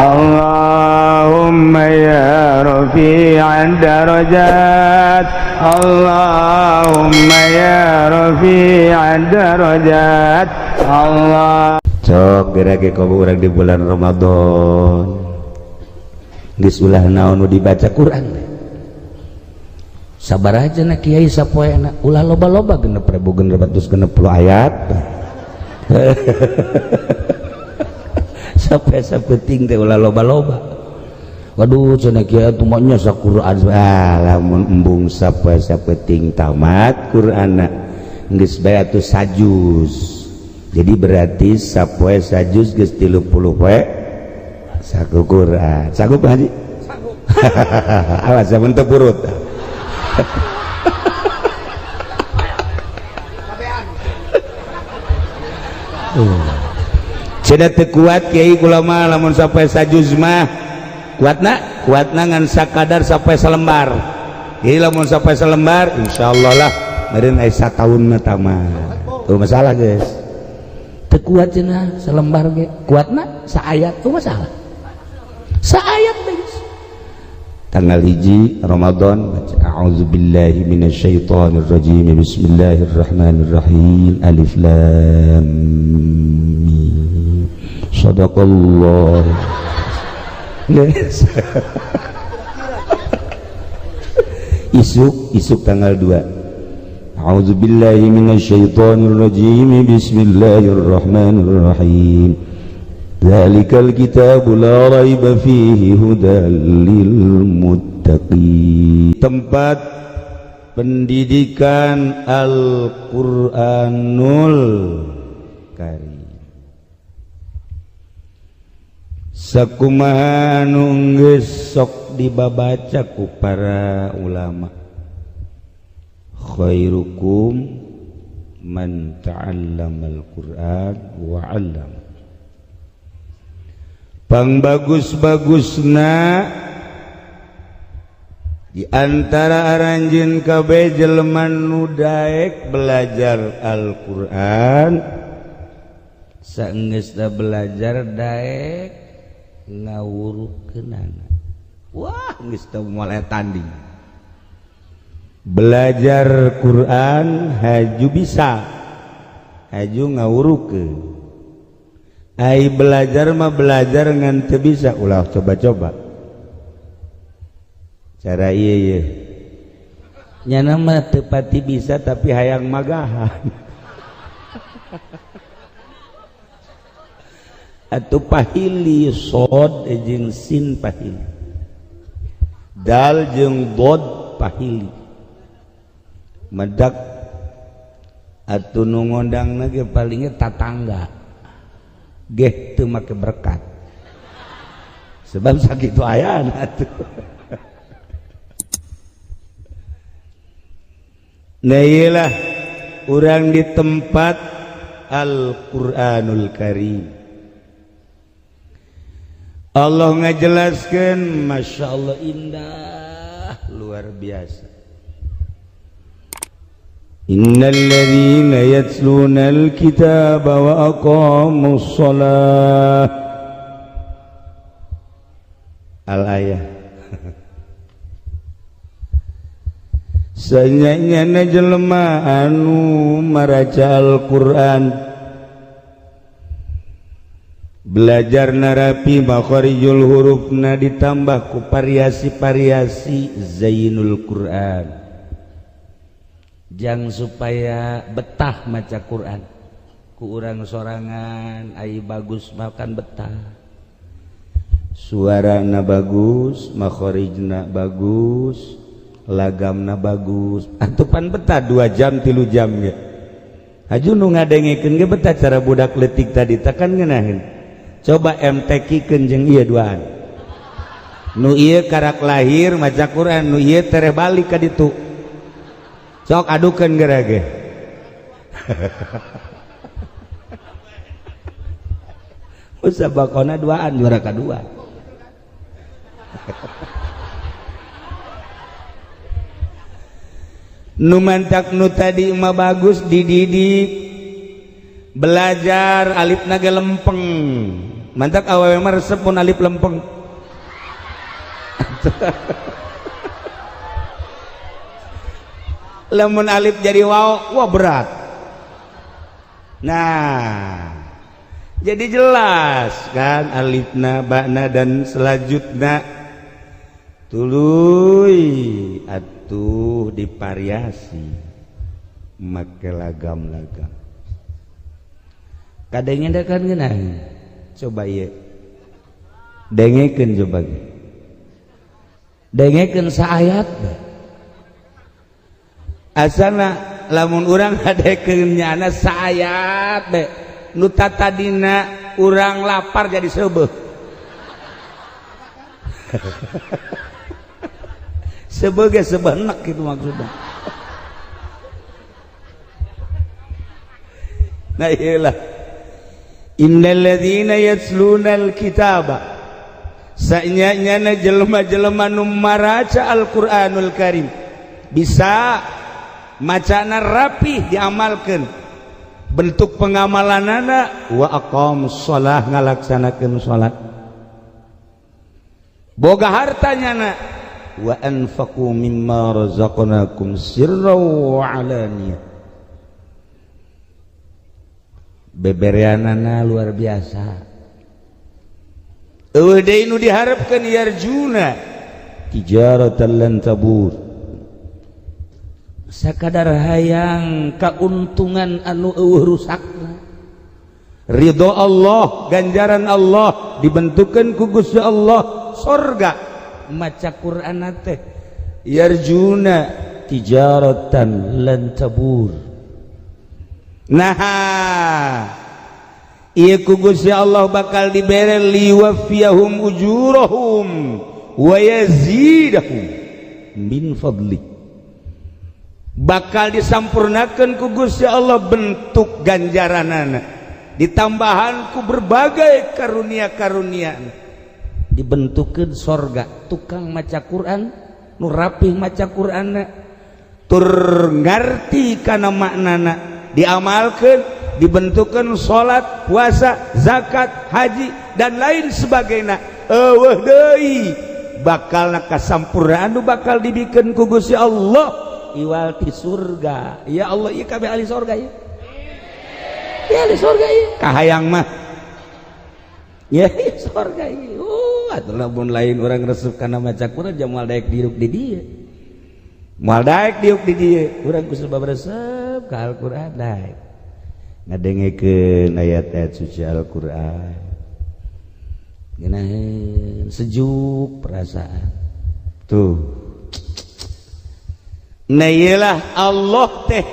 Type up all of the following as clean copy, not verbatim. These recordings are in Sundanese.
Allahumma ya rafi'ad darajat, Allahumma ya rafi'ad darajat. Allah. Cok geura ge komo urang di bulan Ramadan, geus ulah naon nu dibaca Quran teh. Sabar aja na kiai, sapoena ulah loba-loba, 6660 ayat sampai sapenting teh, ulah loba-loba. Waduh, cenah kiai atuh mah nya saquran. Ah, lamun embung sapoe sapenting tamat Qur'anna, geus bae atuh sajuz. Jadi berarti sapoe sajuz geus 30 poe saku Quran. Sanggup, Haji? Sanggup. Awas zaman teu purut. Cenah teu kuat, kiai, kula mah lamun sampai sajuz mah. Kuatna, kuatna ngan sakadar sampai selembar. Jadi lamun sampai selembar, insyaallah lah meureun aya sataun mah tamat. Tuh masalah, guys. Teu kuat cenah selembar ge, kuatna saayat. Tuh masalah saayat, guys. Tanggal 1 Ramadan baca a'udzubillahi minasyaitonirrajim, bismillahirrahmanirrahim, alif lam mim, sadaqallah. Yes. Isuk isuk tanggal 2, a'udzubillahi minasyaitonirrajim, bismillahirrahmanirrahim, dzalikal kitabu la raiba fihi hudal lil muttaqin. Tempat pendidikan Al-Qur'anul Karim. Sakumaha nu geus sok dibabaca ku para ulama, khairukum man ta'allamal Qur'an wa 'allama. Pang bagus-bagusna di antara aranjeun kabeh jelema nu daek belajar Al-Qur'an, saenggeusna belajar daek ngawurukeunana. Wah, geus teu moal tanding. Belajar Quran haju bisa, haju ngawurukeun. Ai belajar mah belajar ngan teu bisa, ulah coba-coba cara ieu ieu nyana mah teu pati bisa, tapi hayang magahan atuh. Pahili sod jeung sin, pahili dal jeung dod, pahili medak atuh. Nu ngondangna ge palingnya tatangga geh teu make berkat, sebab sakitu ayana atuh. Nah, iyalah urang di tempat Al-Qur'anul Karim. Allah ngajelaskan, Masya Allah, indah luar biasa. Innalladzina yatluna al-kitaba wa aqamus shalah. Al-ayah. Sanyanya jelema anu maraca Al-Qur'an, belajar narapi makharijul hurufna, ditambah ku variasi-variasi zainul Quran, jang supaya betah maca Quran ku urang sorangan. Ai bagus makan betah, suarana bagus, makharijna bagus, lagamna bagus, atupan betah 2 jam 3 jam ge. Haju nu ngadengekeun ge betah. Cara budak letik tadi takan ngeunaheun. Coba MTQ keun jeung ieu duaan. Nu ieu karak lahir maca Quran, nu ieu tereh balik ka ditu. Sok adukeun geura ge. Musabaqona duaan, juara kadua. Nu mantak nu tadi mah bagus dididik belajar, alifna ge lempeng. Mantak awewe mah resep mun alif lempeng. Lamun alif jadi waw, wah berat. Nah, jadi jelas kan alifna, ba'na dan selanjutnya. Tuluy atuh divariasi make lagam-lagam. Kadangnya kan ngeunah. Coba ieu. Dengekeun coba ge. Dengekeun saayat bae. Asana lamun urang ngadekeun nyana saayat bae. Nu tatadina urang lapar jadi seubeuh. Seubeuh ge sebenek gitu maksudna. Nah iyalah. Innal ladzina yatlunal kitaba sanyana jelema-jelema nu maraca Al-Qur'anul Karim bisa macana rapih diamalkeun bentuk pengamalanana wa aqamus shalah ngalaksanakeun salat boga hartanyana wa anfaqu mimma razaqnakum sirran wa alaniyah bebereanana luar biasa. Eueuh deui nu diharapkeun yarjuna tijaratan lan tabur sakadar hayang kauntungan anu eueuh rusakna ridho Allah ganjaran Allah dibentukeun ku Gusti Allah sorga maca Qur'an teh yarjuna tijaratan lan tabur. Nah ieu ku Gusti Allah bakal dibere liwafiyahum ujurahum wa yazidahum min fadli bakal disampurnakeun ku Gusti Allah bentuk ganjaranana ditambahan ku berbagai karunia-karunia dibentukeun sorga tukang maca Quran nu rapih maca Quranna tur ngarti kana maknana diamalkan dibentukkan salat puasa zakat haji dan lain sebagainya. Eueuh deui bakal kasampurnaan nu bakal dibikeun ku Gusti Allah iwal ti surga. Ya Allah ieu kabeh ahli surga ieu. Ya ahli surga ieu kahayang mah ya surga ieu. Atuh lamun lain urang resep kana maca Quran moal daek diuk di dieu. Moal daek diuk di dieu urang ku sebab resep ka Al-Qur'an daek ngadengekeun ayat-ayat suci Al-Qur'an ngeunaheun sejuk perasaan tuh. Nah iyalah Allah teh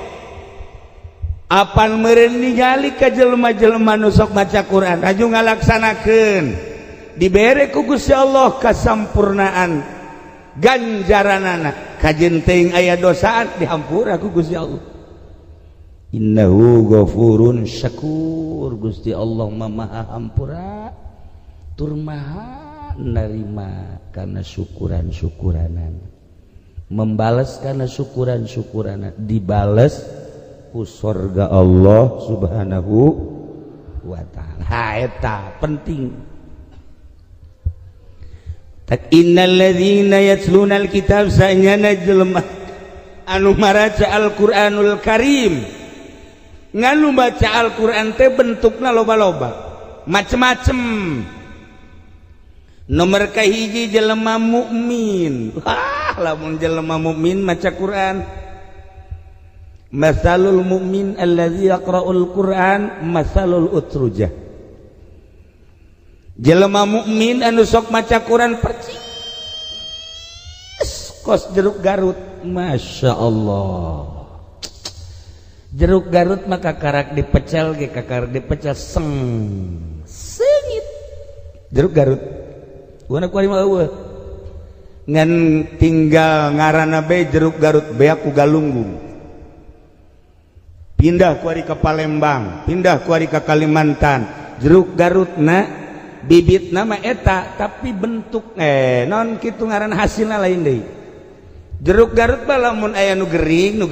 apan meureun ningali ka jelema-jelema nu sok maca Qur'an aju ngalaksanakeun dibere ku Gusti Allah kasampurnaan ganjaranana kajeun teuing aya dosaan dihampura ku Gusti Allah. Innahu ghafurun syakur Gusti Allah maha hampura tur maha narima kana syukuran-syukuranan membales kana syukuran-syukuranan dibales ku sorga Allah Subhanahu wa ta'ala. Ha eta penting. Tak innal ladzina yatlunal kitab sanyana jelema anu maraca Al-Qur'anul Karim nganu baca Al-Qur'an teh bentukna loba-loba macem-macem. Nomor kahiji jelema mukmin. Wah lamun jelema mukmin maca Qur'an masalul mukmin allazi yaqra'ul Qur'an masalul utrujah jelema mukmin anu sok maca Qur'an percis kos jeruk Garut. Masya Allah jeruk Garut maka karak dipecel ge kakarak dipecel seng sengit jeruk Garut warna kuari mah eueuh ngan tinggal ngaranna bae jeruk Garut beak ku galunggung pindah kuari ke Palembang pindah kuari ke Kalimantan jeruk Garut na bibit nama eta tapi bentuk non kitu ngaran hasilna lain deui. Jeruk Garut mah lamun aya nu gering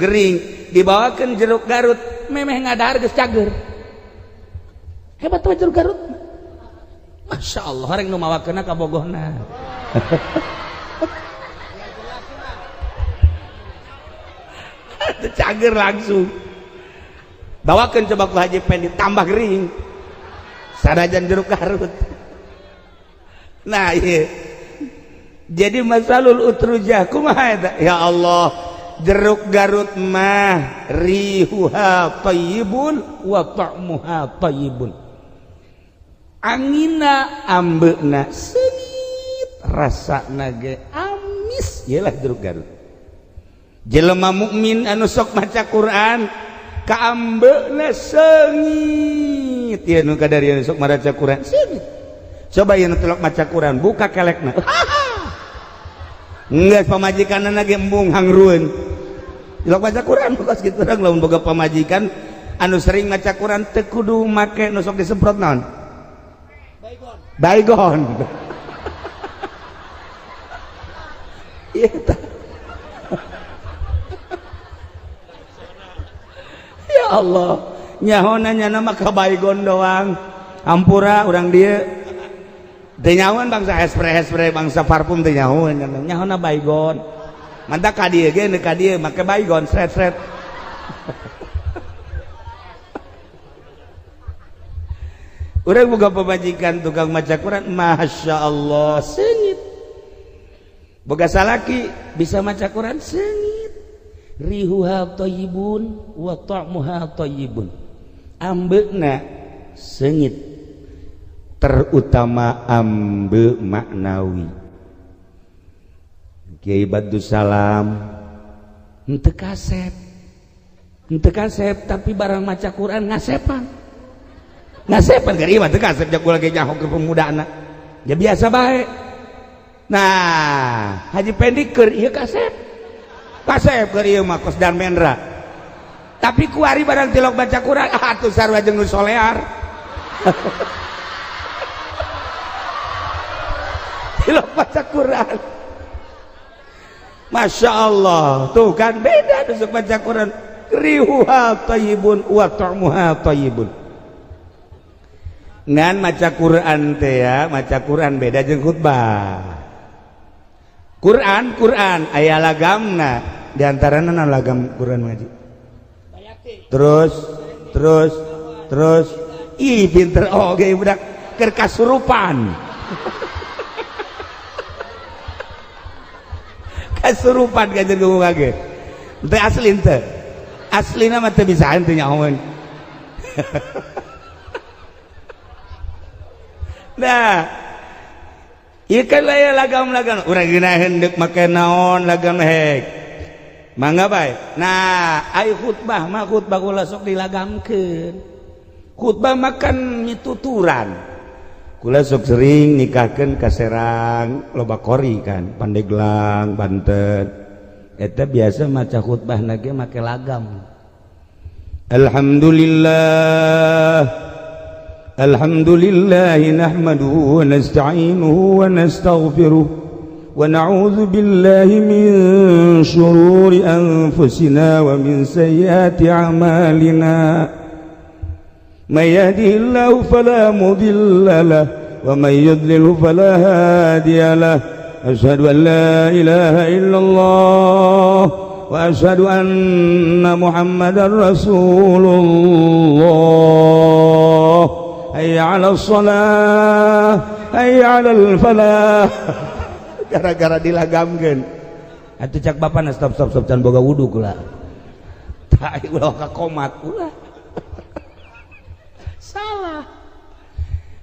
dibawakeun jeruk Garut memeh ngadahar geus cager. Hebat mah jeruk Garut. Masya Allah, orang nu mawakeunna ka bogohna. Cager langsung. Bawakeun coba ku Haji Pendi tambah gering. Sanajan jeruk Garut. Nah, iya. Jadi masalul utrujah kumaha eta? Ya Allah, jeruk Garut mah rihuha thayyibun wa ta'muha thayyibun. Angina ambeuna seungit, rasana ge amis, ieu lah jeruk Garut. Jelema mukmin anu sok maca Quran kaambeuna seungit, ieu nu kadarian sok maca Quran seungit. Coba ieu nu telok maca Quran buka kelekna. Geus pamajikanna ge embung hangrueun. Tilok maca Quran kos kitu urang lamun boga pamajikan anu sering maca Quran teu kudu make nu sok disemprot naon? Baygon. Baygon. Ieu tah. Ya Allah, nyahona nyana mah ka baygon doang. Ampura urang dieu teu nyahoan bangsa hespre-hespre bangsa parfum teu nyahoan, nyahona baygon. Mantap ka dieu ge ka dieu make baygon sret-sret. Urang boga pamajikan tukang maca Quran, Masya Allah seungit. Boga salaki bisa maca Quran seungit. Rihuha thayyibun wa ta'muha thayyibun. Ambeuna seungit, terutama ambe maknawi. Kiai Badus Salam henteu kasep. Henteu kasep tapi barang maca Quran ngasepan. Ngasepan keur ieu mah teu kasep jak kula ge nyaho ke pemudana. Ya biasa bae. Nah, Haji Pendi keur ieu kasep. Kasep keur ieu mah kos dan mendra. Tapi kuari barang tilok baca Quran, atuh sarua jeung nu solear. Tilok baca Quran. Masya Allah, tuh kan beda nusuk baca Quran. Rihuha thayyibun wa ta'muha thayyibun. Ngan maca Quran teh ya, maca Quran beda jeung khutbah. Quran Quran aya lagamna, di antarana naon lagam Quran ngaji. Terus terus terus ih pinter oge budak keur kasurupan. Kasurupan kajen ngomong ge. Teu asli teu. Aslina mah teu bisa teu nyahoeun. Nah, ieu kan aya lagam-lagam urang geunaheun deuk make naon lagam hek. Mangga bae. Nah, ai khutbah mah khutbah kula sok dilagamkeun. Khutbah makan mituturan. Kula sok sering nikahkeun ka Serang, loba kori kan, Pandeglang, Banten. Eta biasa maca khutbahna ge make lagam. Alhamdulillah. Alhamdulillah nahmaduhu wa nasta'inuhu wa nastaghfiruh wa na'udzu billahi min syururi anfusina wa min sayyiati a'malina. May yahdihillahu fala mudilla lahu wa may yudlilhu fala hadiya lahu. Asyhadu an la ilaha illallah wa asyhadu anna Muhammadar Rasulullah. Hayya 'alas shalah, hayya 'alal falah. Gara-gara dilagamkeun. Atuh cak bapana stop stop stop can boga wudu kula. Tah ulah ka komat ulah. Salah.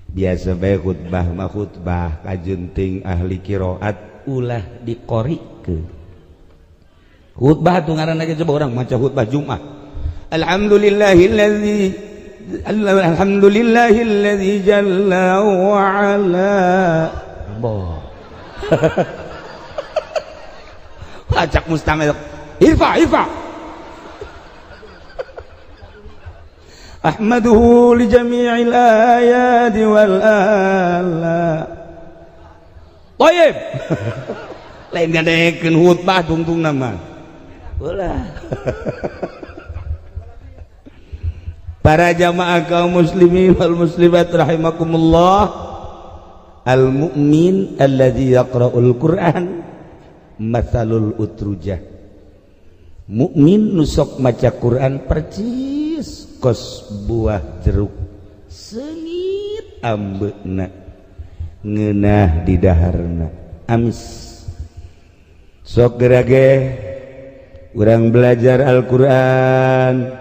Biasa bae khutbah mah khutbah kajunting ahli qiraat ulah dikorikeun. Khutbah tuh ngaranna ge coba urang maca khutbah Jumat. Alhamdulillahillazi alhamdulillahilladzi jalla wa ala. Boh. Acak mustamil. Irfa irfa. Ahmaduhu li jami'il ayati wal ala. Thayyib. Lain ngadekeun khutbah tungtung nama. Ulah. Para jamaah kaum muslimin wal muslimat rahimakumullah. Al mu'min alladzi yaqra'ul Qur'an matsalul utrujah. Mukmin nu sok maca Quran percis kos buah jeruk, seungit ambeuna, ngeunah di daharna, amis. Sok gerage urang belajar Al-Qur'an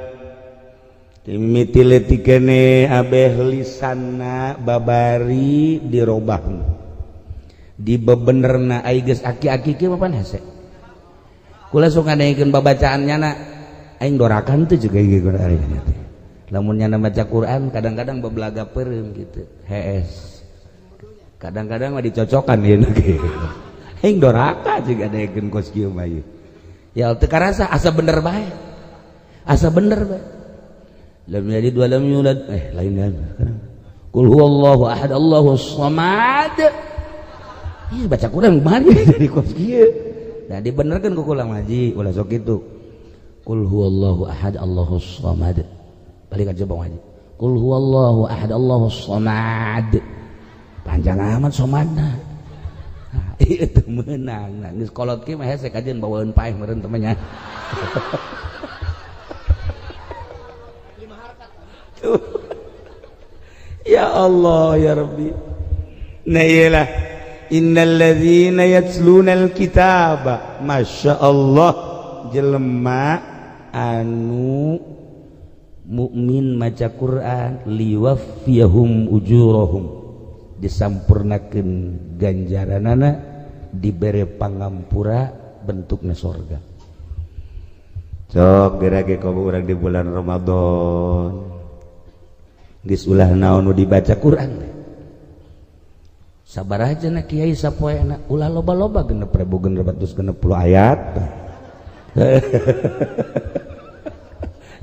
mimiti leutik keneh, abeh lisanna babari dirobahna, dibebenerna. Ai geus aki-aki kieu mah pan hese. Kula sok ngadengekeun babacaannya na, aing dorakan tuh juga ieu Quran teh. Lamun nyana maca Quran kadang-kadang bebelaga peureum gitu, hees. Kadang-kadang mah dicocokan ieu ge. Aing doraka juga dengekeun kos kieu mah ieu. Ya teu karasa, asa bener bae. Asa bener bae. Lam yalid wa lam yulad, eh lain lain. Qul huwallahu ahad, Allahus samad. Iya, baca Quran kumaha jadi kos kieu. Nah, dibenerkeun ku kula ngaji ulah sok kitu. Qul huwallahu ahad, Allahus samad. Balik aja bang haji. Qul huwallahu ahad, Allahus samad. Panjang amat somadna. Nah, itu meunang. Nah, geus kolot kieu mah hese kajeun bawaeun paeh meureun temannya. Tuh. Ya Allah ya Rabbi. Nah iyalah, innal ladzina yatluna alkitaba, Masya Allah, jelema anu mukmin maca Quran, liwaffiyahum ujurahum, disampurnakeun ganjaranana, dibere pangampura, bentukna sorga. Sok gerage komo urang di bulan Ramadan, geus ulah naon nu dibaca Quran. Sabar aja na kiai, sapoena ulah loba-loba, 6660 ayat.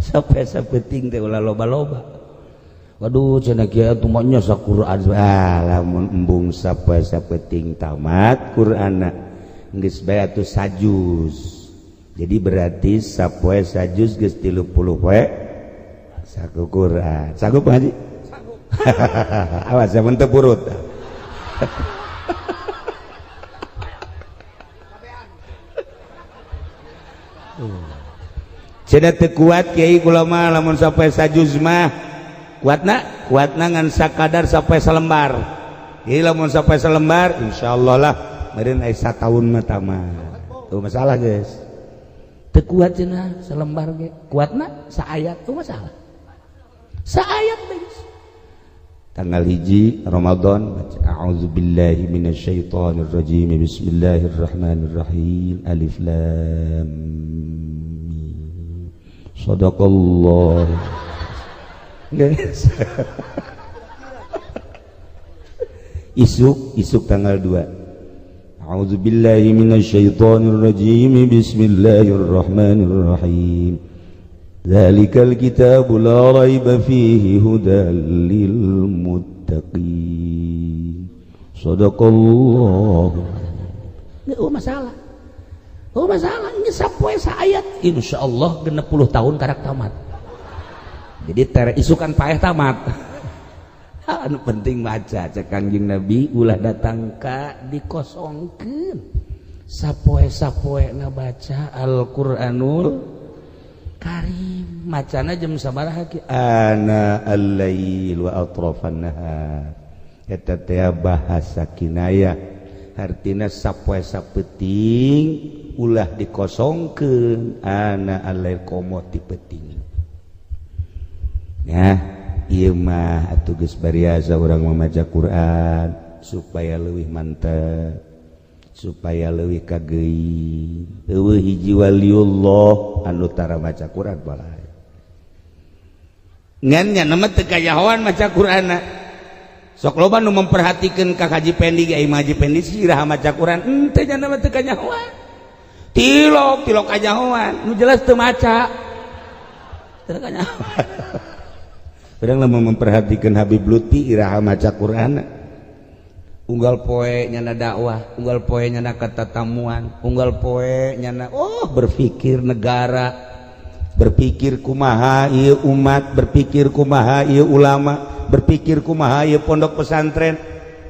Sampai sapenting teh ulah loba-loba. Waduh, cenah kiai atuh mah nya saquran. Ah, lamun embung sapoe sapenting tamat Qur'anna geus bae atuh sajuz. Jadi berarti sapoe sajuz geus 30 poe saku Quran. Sanggup ngaji? Sanggup. Awas ya mun teu purut. Cenah teu kuat kiai kula mah lamun sampai sajuz mah. Kuatna? Kuatna ngan sakadar sampai selembar. Jadi lamun sampai selembar insyaallah lah meureun aya sataun mah tamat. Tuh masalah guys. Teu kuat cenah selembar ge. Kuatna saayat tuh masalah. Saayat guys. Tanggal 1 Ramadan baca a'udzubillahi minasyaitonirrajim, bismillahirrahmanirrahim, alif lam mim, sadaqallah. Guys. Isuk isuk tanggal 2, a'udzubillahi minasyaitonirrajim, bismillahirrahmanirrahim, dzalikal kitabu la raiba fihi hudal lil muttaqin, sadaqallah. Nggak masalah. Oh masalah ini sapoe saayat insyaallah 60 tahun karak tamat. Jadi ter isukan paeh tamat. Anu penting maca cek Kangjeng Nabi ulah datang ka dikosongkeun. Sapoe-sapoe na baca Al-Qur'anul Karim. Macana jam sabaraha ki? Ana al-lail wa atrafan nahar. Eta teh bahasa kinayah. Artina sapoe sapeting ulah dikosongkeun, ana al-lail komo ti peuting. Nah, ieu mah atuh geus bariasa urang mamaca Quran supaya leuwih mantep, supaya leuwih kageuing. Eueuh hiji waliullah anu tara maca Quran balai. Ngan nya mah teu kayahoan maca Quranna. Sok loba nu memperhatikeun ka Haji Pendi ge, ai Haji Pendi sirah maca Quran, henteu nya mah teu kanyahoan. Tilok tilok kanyahoan, nu jelas teu maca. Teu kanyahoan. Urang lamun memperhatikan Habib Lutfi iraha maca Quran, unggal poe nyana dakwah, unggal poe nyana katatamuan, unggal poe nyana oh berpikir negara, berpikir kumaha ieu umat, berpikir kumaha ieu ulama, berpikir kumaha ieu pondok pesantren.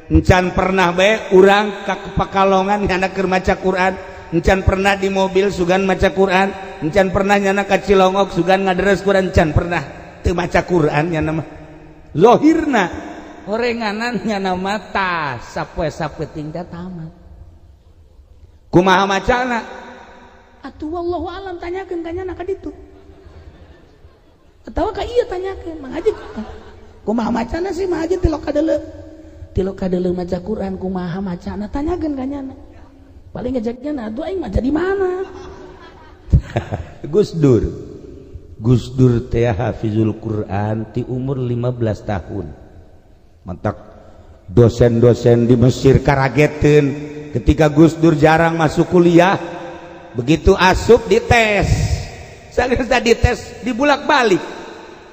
Encan pernah bae urang ka Pekalongan nyana keur maca Quran, encan pernah di mobil sugan maca Quran, encan pernah nyana ka Cilongok sugan ngaderes Quran, encan pernah teu maca Quran nyana mah. Zohirna horenganan nyana mah tah sapoe sapenting teh tamat. Kumaha macana? Atuh wallahu alam, tanyakeun ka nyana ka ditu. Atawa ka ieu tanyakeun, Mang Haji kumaha macana sih? Mang Haji tilok kadeuleu. Tilok kadeuleu maca Quran kumaha macana, tanyakeun ka nyana. Paling ngajaknya atuh aing maca di mana? Gus Dur. Gus Dur teh hafizul Quran ti umur 15 tahun. Mantak dosen-dosen di Mesir karageteun ketika Gus Dur jarang masuk kuliah, begitu asup dites. Sageus dites dibulak-balik.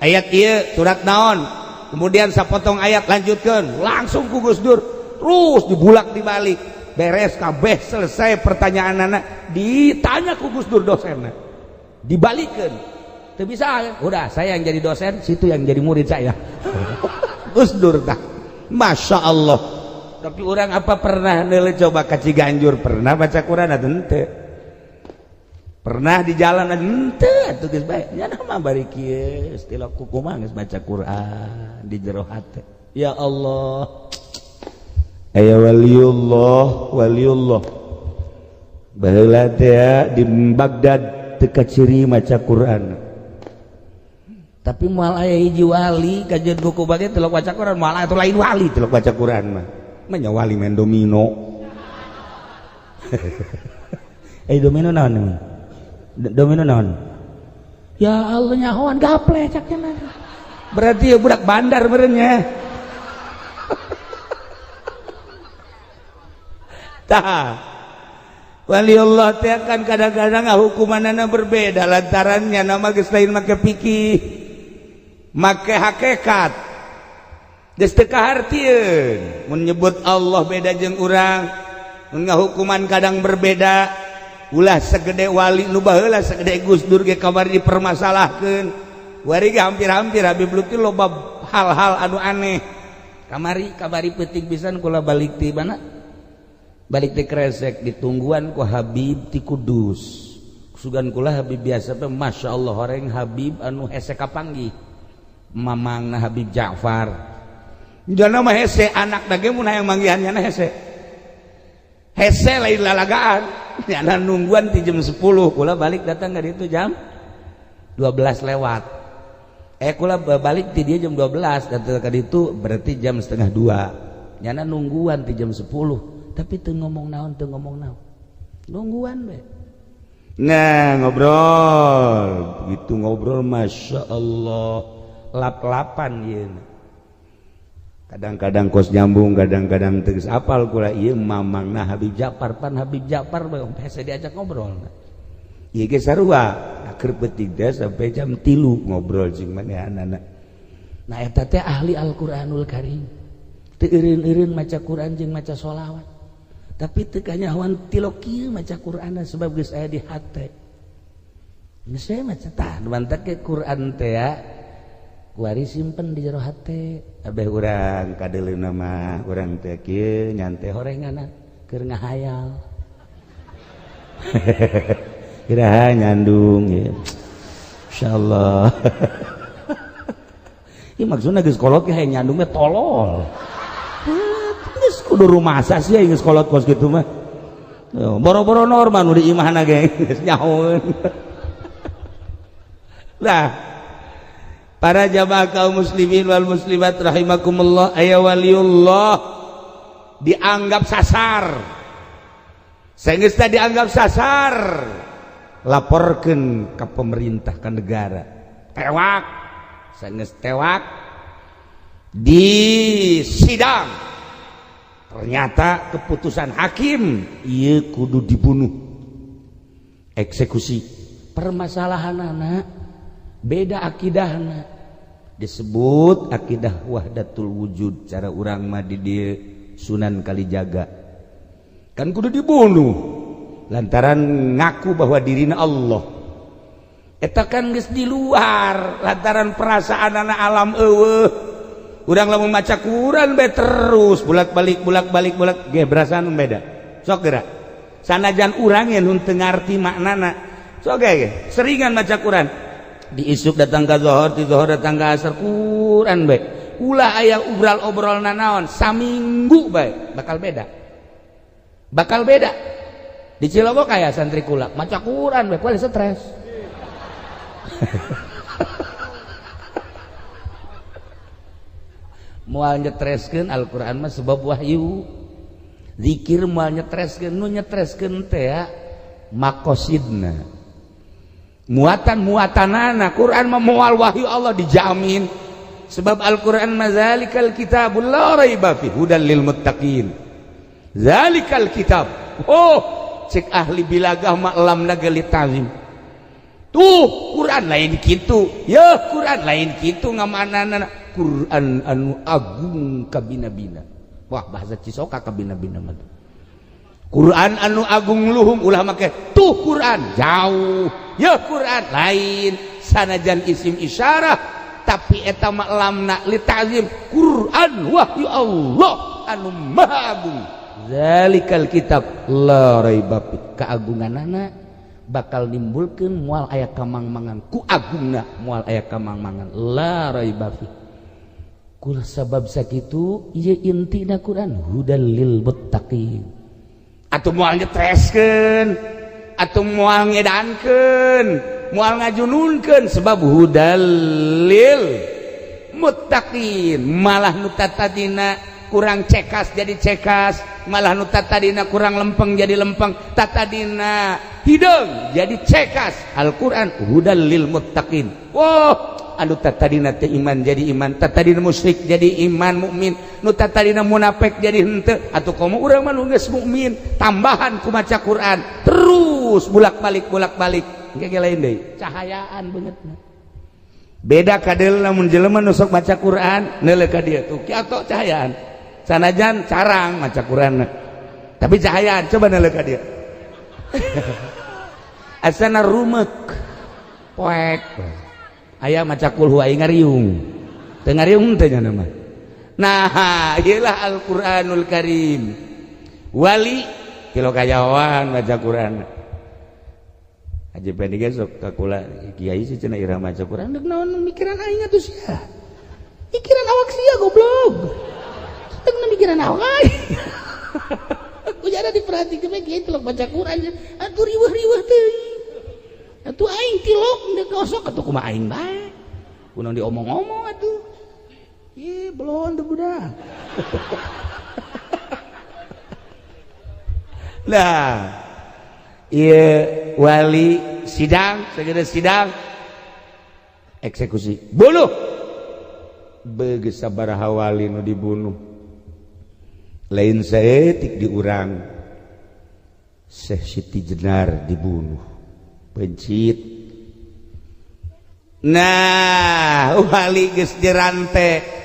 Ayat ieu surat naon? Kemudian sapotong ayat lanjutkan langsung ku Gus Dur, terus dibulak dibalik. Beres kabeh selesai pertanyaan anak ditanya ku Gus Dur dosenna. Dibalikin. Teu bisa, udah saya yang jadi dosen, situ yang jadi murid saya. Gus Dur tah. Masya Allah. Tapi orang apa pernah nilai coba ka Ciganjur pernah baca Quran atau henteu? Pernah di jalan henteu atuh geus bae. Nya mah bari kieu istilah kumaha geus baca Quran di jero hate. Ya Allah. Aya waliullah, waliullah. Baheula teh di Baghdad teu kaciri maca Quran. Tapi moal aya hiji wali kajian buku bage tilok baca Quran, moal aya lain wali tilok baca Quran mah. Mah wali main domino. Eh, domino naon? Domino naon? Ya Allah, nyahoan gaple cak cenah. Berarti ya budak bandar merenya. Tah. Waliullah teh kan kadang-kadang hukumanana berbeda lantarannya nama geus lain make fikih, make hakikat. Geus teu kahartieun mun nyebut Allah beda jeung urang, mun ngahukuman kadang berbeda. Ulah segede wali nu baheula segede Gus Dur ge kamari dipermasalahkeun. Wari ge hampir-hampir Habib Lutfi loba hal-hal anu aneh. Kamari kabari peuting pisan kula balik ti mana? Balik ti Kresek ditungguan ku Habib ti Kudus. Sugan kula Habib biasa teh Masya Allah horeng Habib anu hese kapanggih. Mamangna Habib Ja'far. Jana mah hese anak dage mun hayang manggihan nyana hese. Hese lain lalagaan. Nyana nungguan ti jam 10, kula balik datang ka ditu jam 12 lewat. Kula balik ti dia jam 12 datang ka ditu berarti jam setengah dua. Nyana nungguan ti jam 10, tapi teu ngomong naon, teu ngomong naon. Nungguan we. Nah, ngobrol. Begitu ngobrol Masya Allah, lap-lapan ieu. Kadang-kadang kos nyambung, kadang-kadang tegas apal kula ieu mamangna Habib Ja'far, pan Habib Ja'far hese diajak ngobrol. Ieu ge sarua, akhir peuting teh sampai jam 3 ngobrol jeung manehanana. Nah eta teh ahli Al-Qur'anul Karim. Teu eureun-eureun maca Quran jeung maca sholawat. Tapi teu kanyahoan tilok kieu maca Qur'anna sebab geus aya di hate. Geus we maca tah mantak ke Quran teh ya. Kuari simpen di jero hate. Abeh urang kadeuleuna mah urang teh kieu nyantai horenganan keur ngahayal. Iraha nyandung ya. Insyaallah. Ieu maksudna geus kolot ge hayang nyandung mah tolol. Geus kudu rumasa sih geus kolot kos kitu mah. Boro-boro normal nu di imahna ge geus nyahoeun. Lah para jamaah kaum muslimin wal muslimat rahimakumullah, aya waliullah dianggap sasar. Saenggeus dianggap sasar, laporkeun ke pemerintah, ke negara. Tewak. Saenggeus tewak di sidang. Ternyata keputusan hakim ieu kudu dibunuh. Eksekusi. Permasalahan anak beda akidahna, disebut akidah wahdatul wujud cara urang mah di dieu Sunan Kalijaga kan kudu dibunuh lantaran ngaku bahwa dirina Allah. Eta kan geus di luar lantaran perasaan anak alam eueuh. Urang lamun maca Quran bae terus bolak-balik bolak-balik bolak ge berasaan beda. Sok geura. Sanajan urang yang teu ngarti maknana. Sok ge seringan maca Quran. Di isuk datang ka zuhur, di zuhur datang ka asar Quran bae. Ulah aya obral-obrol nanaon saminggu bae bakal beda. Bakal beda. Di Cilogo kaya santri kula maca Quran bae kuali stres. Moal nyetreskeun Al-Qur'an mah sebab wahyu. Zikir moal nyetreskeun, nu nyetreskeun teh makosidna. Muatan-muatanana Quran mah moal wahyu Allah dijamin. Sebab Al-Qur'an mah zalikal kitabul la raiba fi hudal lil muttaqin. Zalikal kitab. Oh, cek ahli bilagah mah lamna geuli tazim. Tuh Quran lain kitu. Ya Quran lain kitu ngamanana. Quran anu agung kabina-bina. Wah bahasa Cisoka kabina-bina mah. Quran anu agung luhung ulah make tuh Quran jauh. Ya Quran lain sanajan isim isyarah tapi eta mah lamna li ta'zim Quran wahyu Allah anu maha agung. Zalikal kitab la raiba fi. Keagunganana bakal nimbulkeun moal aya kamangmangan ku agungna moal aya kamangmangan la raiba fi. Kul sabab sakitu ieu intina Quran hudal lil muttaqin. Atuh moal nyetreskeun, atuh moal ngedankeun, moal ngajununkeun sebab hudal lil muttaqin. Malah nu tatadina kurang cekas jadi cekas, malah nu tatadina kurang lempeng jadi lempeng, tatadina hideung jadi cekas. Al-Quran hudal lil muttaqin. Wah, anu tatadina teh iman jadi iman, tatadina musyrik jadi iman mukmin, nu tatadina munafik jadi henteu. Atuh komo urang mah nu geus mukmin tambahan ku maca Quran terus bolak-balik bolak-balik engke lain deui cahayaan beungeutna. Beda kadeul lamun jelema nu sok maca Quran neuleuh ka dieu tuh kieu cahayaan. Sanajan carang maca Quran tapi cahayaan coba neuleuh ka dieu. Asana rumek poek. Aya maca kulhu aing ngariung. Teu ngariung teh nya mah. Nah, ieu lah Al-Qur'anul Karim. Wali kilo kajawan maca Quran. Haji Pendi ge sok ka kula kiai sih cenah ira maca Quran deuk naon mikiran aing atuh sia. Mikiran awak sia goblok. Deuk mikiran awak aing. Ku jara diperhatikeun bae kiai tilok baca Quran atuh riweuh-riweuh teuing. Atuh aing tilok deuk kosok atuh kumaha aing bae. Kunaon diomong-omong atuh. Ih, belon teu budak. Nah, ieu wali sidang, segera sidang eksekusi. Bunuh. Begeus sabaraha wali nu dibunuh. Lain saeutik di urang. Syekh Siti Jenar dibunuh. Pencit. Nah, wali geus dirante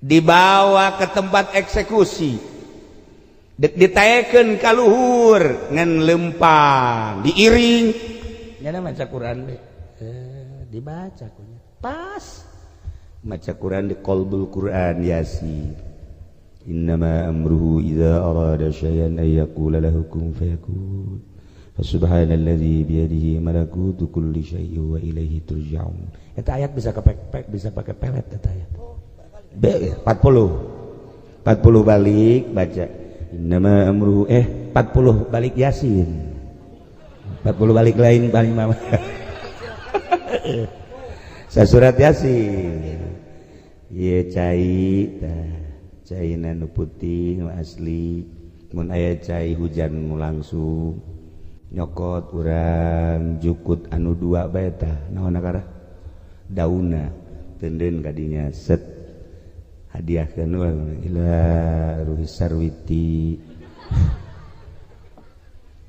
dibawa ke tempat eksekusi. Dek ditaekeun ka luhur ngan lempang, diiring. Nyana maca Quran we. Dibaca kunya. Pas. Maca Quran di qalbul Quran Yasin. Innama amruhu idza arada syai'an ay yaqula lahu kun fayakun. Subhanalladzi biyadihi malakutu kulli syai'in wa ilaihi turja'un. Eta ayat bisa kepek-pek, bisa pakai pelet eta ayat. 40. 40 balik baca. Innama amruhu 40 balik Yasin. 40 balik lain paling mama. Sasurat Yasin. Ieu cai tah, caina nu putih nu asli. Mun aya cai hujan nu langsung nyokot urang jukut anu dua bae tah naon akara dauna teunden kadinya set hadiahkeun ila ruhi sarwiti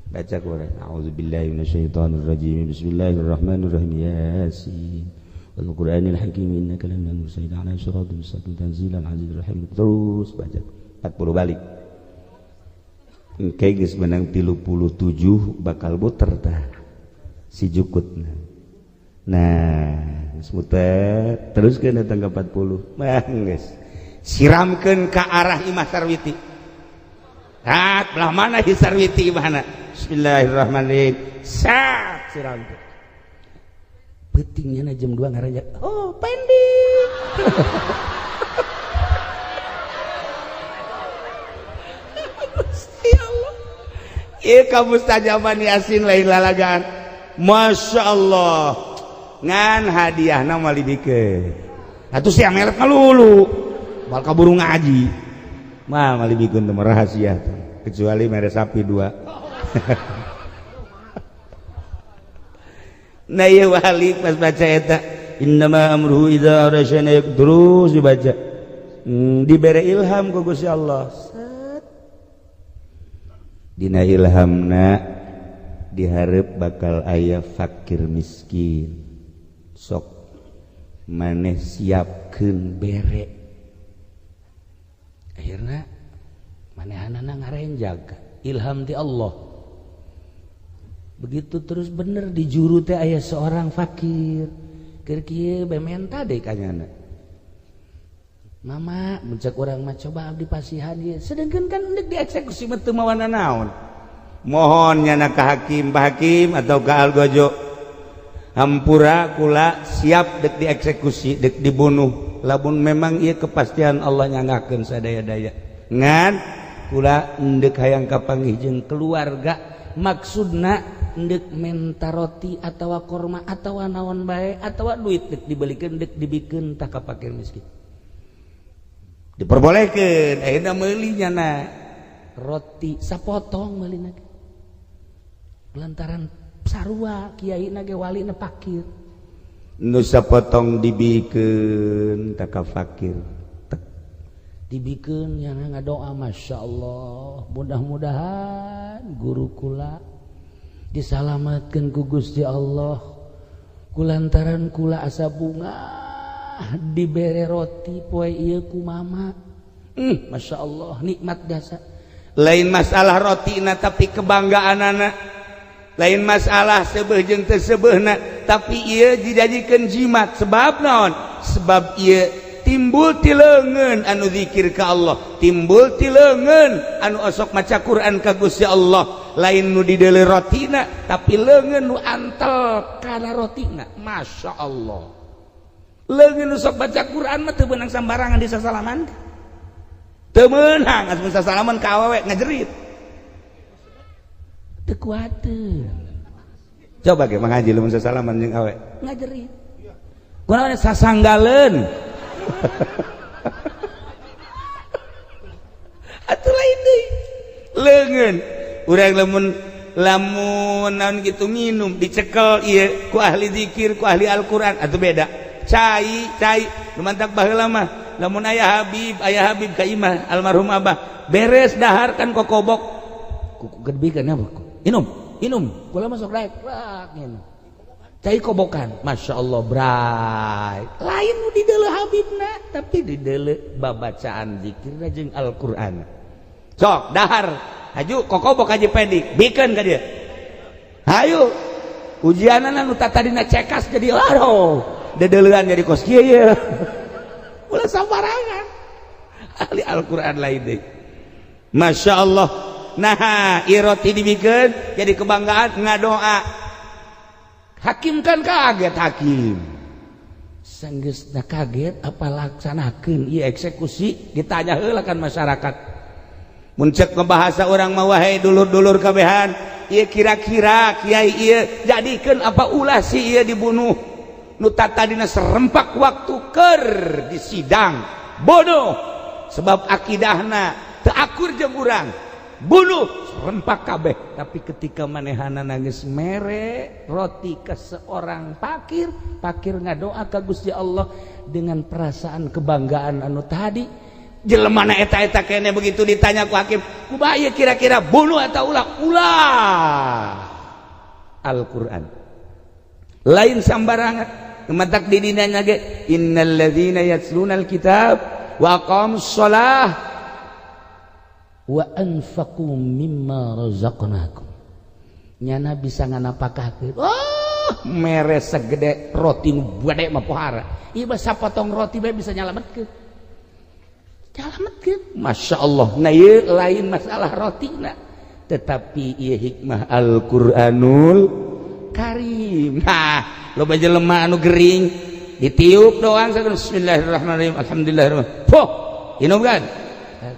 baca Quran a'udzubillahi minasyaitonir rajim bismillahirrahmanirrahim yasin wal qur'anil hakim innaka laminal mursalin ala siratal mustaqim tanzilal azizir rahim terus baca 40 balik. Engke geus menang 37 bakal muter tah si jukutna. Nah, geus muter teruskeun datang ke 40. Mah geus. Siramkeun ka arah Imah Sarwiti. Ah, belah mana hi Sarwiti imahna? Bismillahirrahmanirrahim. Sat siramkeun. Peutingnya jam 2 ngaranjak. Oh, pending. Gusti Allah. Ieu ka mustajaban Yasin lain lalagaan. Masya Allah. Ngan hadiahna moal dibikeun. Atuh sia melek ngalulu. Bal kaburu ngaji. Mah moal dibikeun teh rahasia kecuali mere sapi 2. Nah ieu wali pas baca eta innama amruhu idza arada syai'an terus dibaca. Dibere ilham ku Gusti Allah. Set. Dina ilhamna dihareup bakal aya fakir miskin. Sok maneh siapkeun bere. Akhirna manehanana ngarenjag ilham ti Allah. Begitu terus bener di juru teh aya seorang fakir. Keur kieu bae menta deui ka nyana. Mama mencek urang mah coba abdi pasihan ieu. Sedengkeun kan endek dieksekusi mah teu mawana naon. Mohon nyana ka hakim, Pak Hakim atau ka Algojo. Hampura kula siap dek dieksekusi, dek dibunuh. Lamun memang ieu kepastian Allah nyanggakeun sadaya-daya. Ngan kula endek hayang kapanggih jeung keluarga maksudna ndek menta roti atawa korma atawa naon bae atawa duit dek dibelikeun dek dibikeun tah ka fakir miskin. Diperbolehkeun ayeuna meuli nyana roti sapotong meulina ge. Lantaran sarua kiaina ge walina fakir. Nu sapotong dibikeun tah ka fakir. Dibikeun nyana ngadoa masyaallah mudah-mudahan guru kula disalamatkan ku Gusti Allah kulantaran kula asa bunga dibere roti poe ieu ku mama. Masya Allah nikmat jasa. Lain masalah rotina tapi kebanggaanana, lain masalah seubeuh jeung teu seubeuhna, tapi ieu dijadikeun jimat. Sebab naon? Sebab ieu timbul ti leungeun anu zikir ka Allah, timbul ti leungeun anu osok maca Quran ka Gusti Allah. Lain nu dideuleu rotina tapi leungeun nu antel kana rotina. Masya Allah, leungeun nu sok baca Quran mah teu beunang sambarangan di sasalaman, teu meunang asup sasalaman ka awewe ngajerit teu kuateun. Coba ge mangaji lamun sasalaman jeung awe ngajerit kunaon sasanggaleun. Atuh lain deui leungeun urang lamun lamun naon gitu minum dicekel ieu ku ahli zikir ku ahli Al-Qur'an atuh beda. Cai cai nu mantak baheula mah lamun aya Habib ka imah almarhum abah beres dahar kan kokobok kuku gedebikeun apa inum inum kula masuk daek rak minum cai kobokan Masya Allah bray lain nu dideuleu Habibna tapi dideuleu babacaan zikirna jeung Al-Qur'an. Sok dahar haju kokobok haji pedik bikeun ka dia hayu ujianana nu tadina cekas jadi aduh dedeleuan jadi kos kieu ye ulah sambarangan ahli Al-Qur'an lain deui. Masya Allah. Nah iroti dibikeun jadi kebanggaan ngadoa. Hakim kan kaget, hakim sanggeusna kaget apa laksanakeun ieu eksekusi ditanya heula kan masyarakat. Mun cek ngebahasa urang mah wahai dulur-dulur kabehan ieu kira-kira kiai ieu jadikeun apa ulah si ieu dibunuh nu tadina serempak waktu keur di sidang bodoh sebab akidahna teu akur jeung urang bunuh serempak kabeh. Tapi ketika manehana nangis mere roti ke seorang fakir, fakir ngadoa ka Gusti Allah dengan perasaan kebanggaan anu tadi jelemana eta-eta kene begitu ditanya ku hakim kumaha ieu kira-kira bunuh atau ulah? Ulah. Al-Qur'an lain sambarangan matak di dinanya ge innal ladzina yatlunal kitab wa aqamus shalah wa anfaqu mimma razaqnakum. Nyana bisa nganapakahkeun. Oh, Mere segede roti nu gede mah pohara. Ieu mah sapotong roti bae bisa nyalametkeun. Nyalametkeun. Masya Allah. Nah, ieu lain masalah rotina. Tetapi ieu hikmah Al-Qur'anul Karim. Nah, loba jelema anu gering ditiup doang. Bismillahirrahmanirrahim, alhamdulillah. Poh, inum kan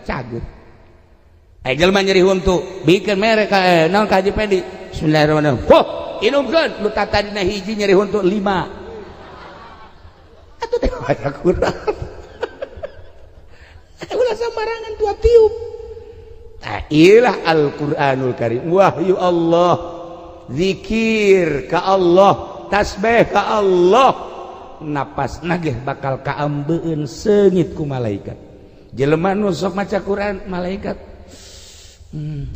cager. Aya jelema nyeri huntu, bikeun mere ka naon ka Haji Pedi. Bismillahirrahmanirrahim. Poh, inumkeun. Nu tadina hiji nyeri huntu lima. Atuh teh baca Quran. Ulah sembarangan tua tiup. Nah, ilah Al-Qur'anul Karim, wahyu Allah, zikir ka Allah, tasbih ka Allah, napas nagih bakal kaambeun seungit ku malaikat. Jelema nu sok maca Quran, malaikat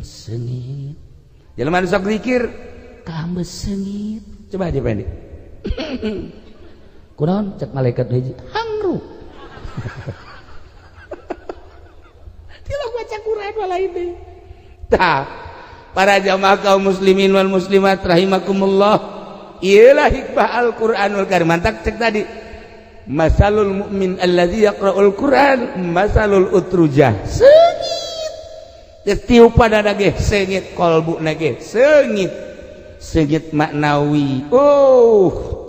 seungit. Jelema nu sok zikir, kaambe seungit. Coba aja pendek, kunaon? Cek malaikat hiji, hangru. Tilok baca Quran lain deui. Tah, para jamaah kaum muslimin wal muslimat rahimakumullah, ialah hikmah Al-Qur'anul Karim. Mantak cek tadi, masalul mukmin allazi yaqra'ul Qur'an masalul utrujah. Seungit tiup pada ge seungit, kolbu ge seungit, seungit maknawi. Oh,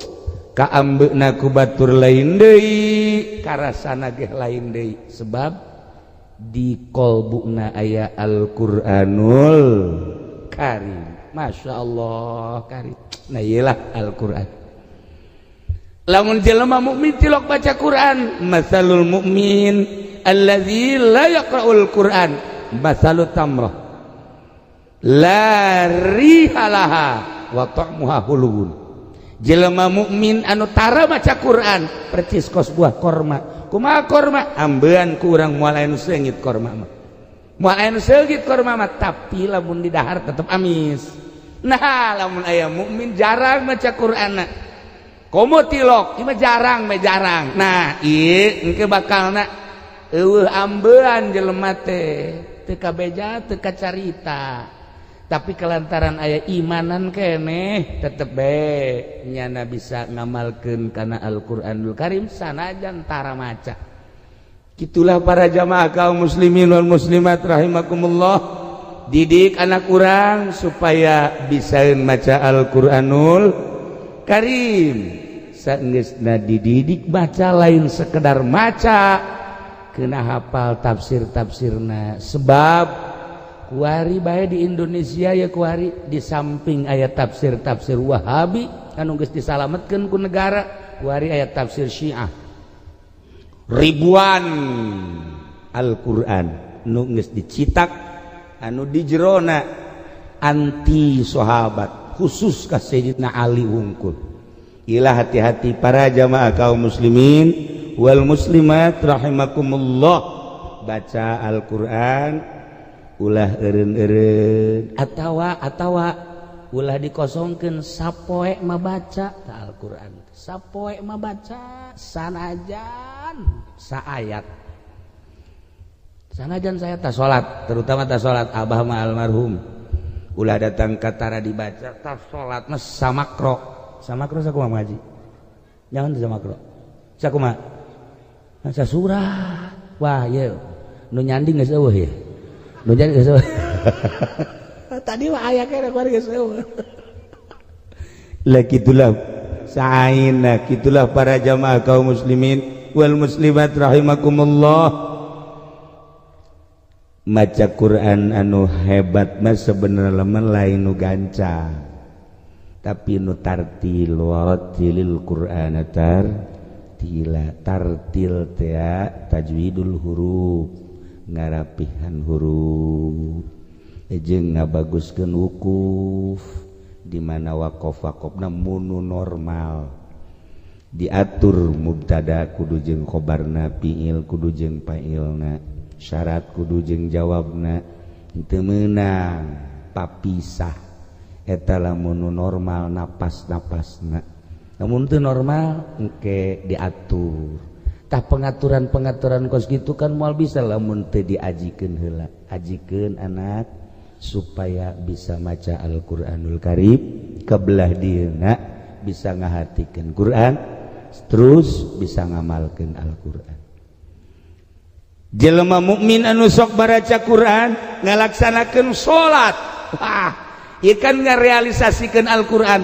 kaambeuna ku batur lain deui, karasana ge lain deui, sebab di kolbuna aya Al-Qur'anul Karim. Masya Allah, Karim. Nah, iyalah Al-Quran. Lamun jelema mukmin tilok baca Quran, masalul mukmin allazi la yaqra'ul Quran masalut tamrah la riha laha wa ta'muha hulun. Jelema mukmin anu tara maca Quran percis kos buah korma. Kumaha korma? Ambean ku urang moal aya nu seungit korma mah, moal aya nu seungit korma mah, tapi lamun didahar tetep amis. Nah, lamun aya mukmin jarang maca Quran, komo tilok ieu mah jarang mah jarang. Nah, ieu engke bakalna eueuh ambean jelema teh, teu kabeja, teu kacarita, tapi kelantaran aya imanan keneh tetep bae nyana bisa ngamalkeun kana Al-Qur'anul Karim sanajan tara maca. Gitulah, para jamaah kaum muslimin wal muslimat rahimakumullah. Didik anak urang supaya bisa maca Al-Qur'anul Karim. Saenggeusna dididik baca, lain sekedar maca, kena hafal tafsir-tafsirna, sebab kuari bae di Indonesia ya, kuari di samping ayat tafsir-tafsir Wahabi anu geus disalametkeun ku negara, kuari ayat tafsir Syiah. Ribuan Al-Qur'an nu geus dicitak anu di jerona anti sahabat, khusus ka Sayyidina Ali wungkul. Ilah, hati-hati, para jamaah kaum muslimin wal muslimat rahimakumullah. Baca Al-Qur'an ulah eureun-eureun atawa atawa ulah dikosongkeun. Sapoe mah baca ta Al-Qur'an, sapoe mah baca sanajan saayat, sanajan saya tak salat, terutama tak salat. Abah mah almarhum ulah datang ka tara dibaca. Tak salat mah samakro, samakro. Sakumaha ngaji? Jangan samakro. Sakumaha? Surah. Wah, ye nu nyanding geus eueuh ya, nu nyanding geus eueuh. Tadi mah aya kene, kuari geus eueuh lah. Gitulah sa'aina, gitulah, para jamaah kaum muslimin wal muslimat rahimakumullah. Maca Quran anu hebat mah sebenarnya mah lain nu gancang, tapi nu tartil. Warattilil Qur'ana tartila. Tartil teh tajwidul huruf, ngarapihan huruf jeung ngabaguskeun wukuf, di mana waqaf, waqafna munu normal diatur, mubtada kudu jeung khobarna, fiil kudu jeung fa'ilna, syarat kudu jeung jawabna, teu meunang papisah. Eta lamun nu normal napas-napasna. Lamun teu normal, engke diatur. Tah, pengaturan-pengaturan kos gitu kan moal bisa lamun teu diajikeun heula. Ajikeun anak supaya bisa maca Al-Qur'anul Karim kebelah dieuna. Bisa ngahartikeun Quran, terus bisa ngamalkeun Al-Quran. Jelema mukmin anu sok baraca Quran, ngalaksanakeun salat, wah, ieu kan ngarealisasikeun Al-Quran.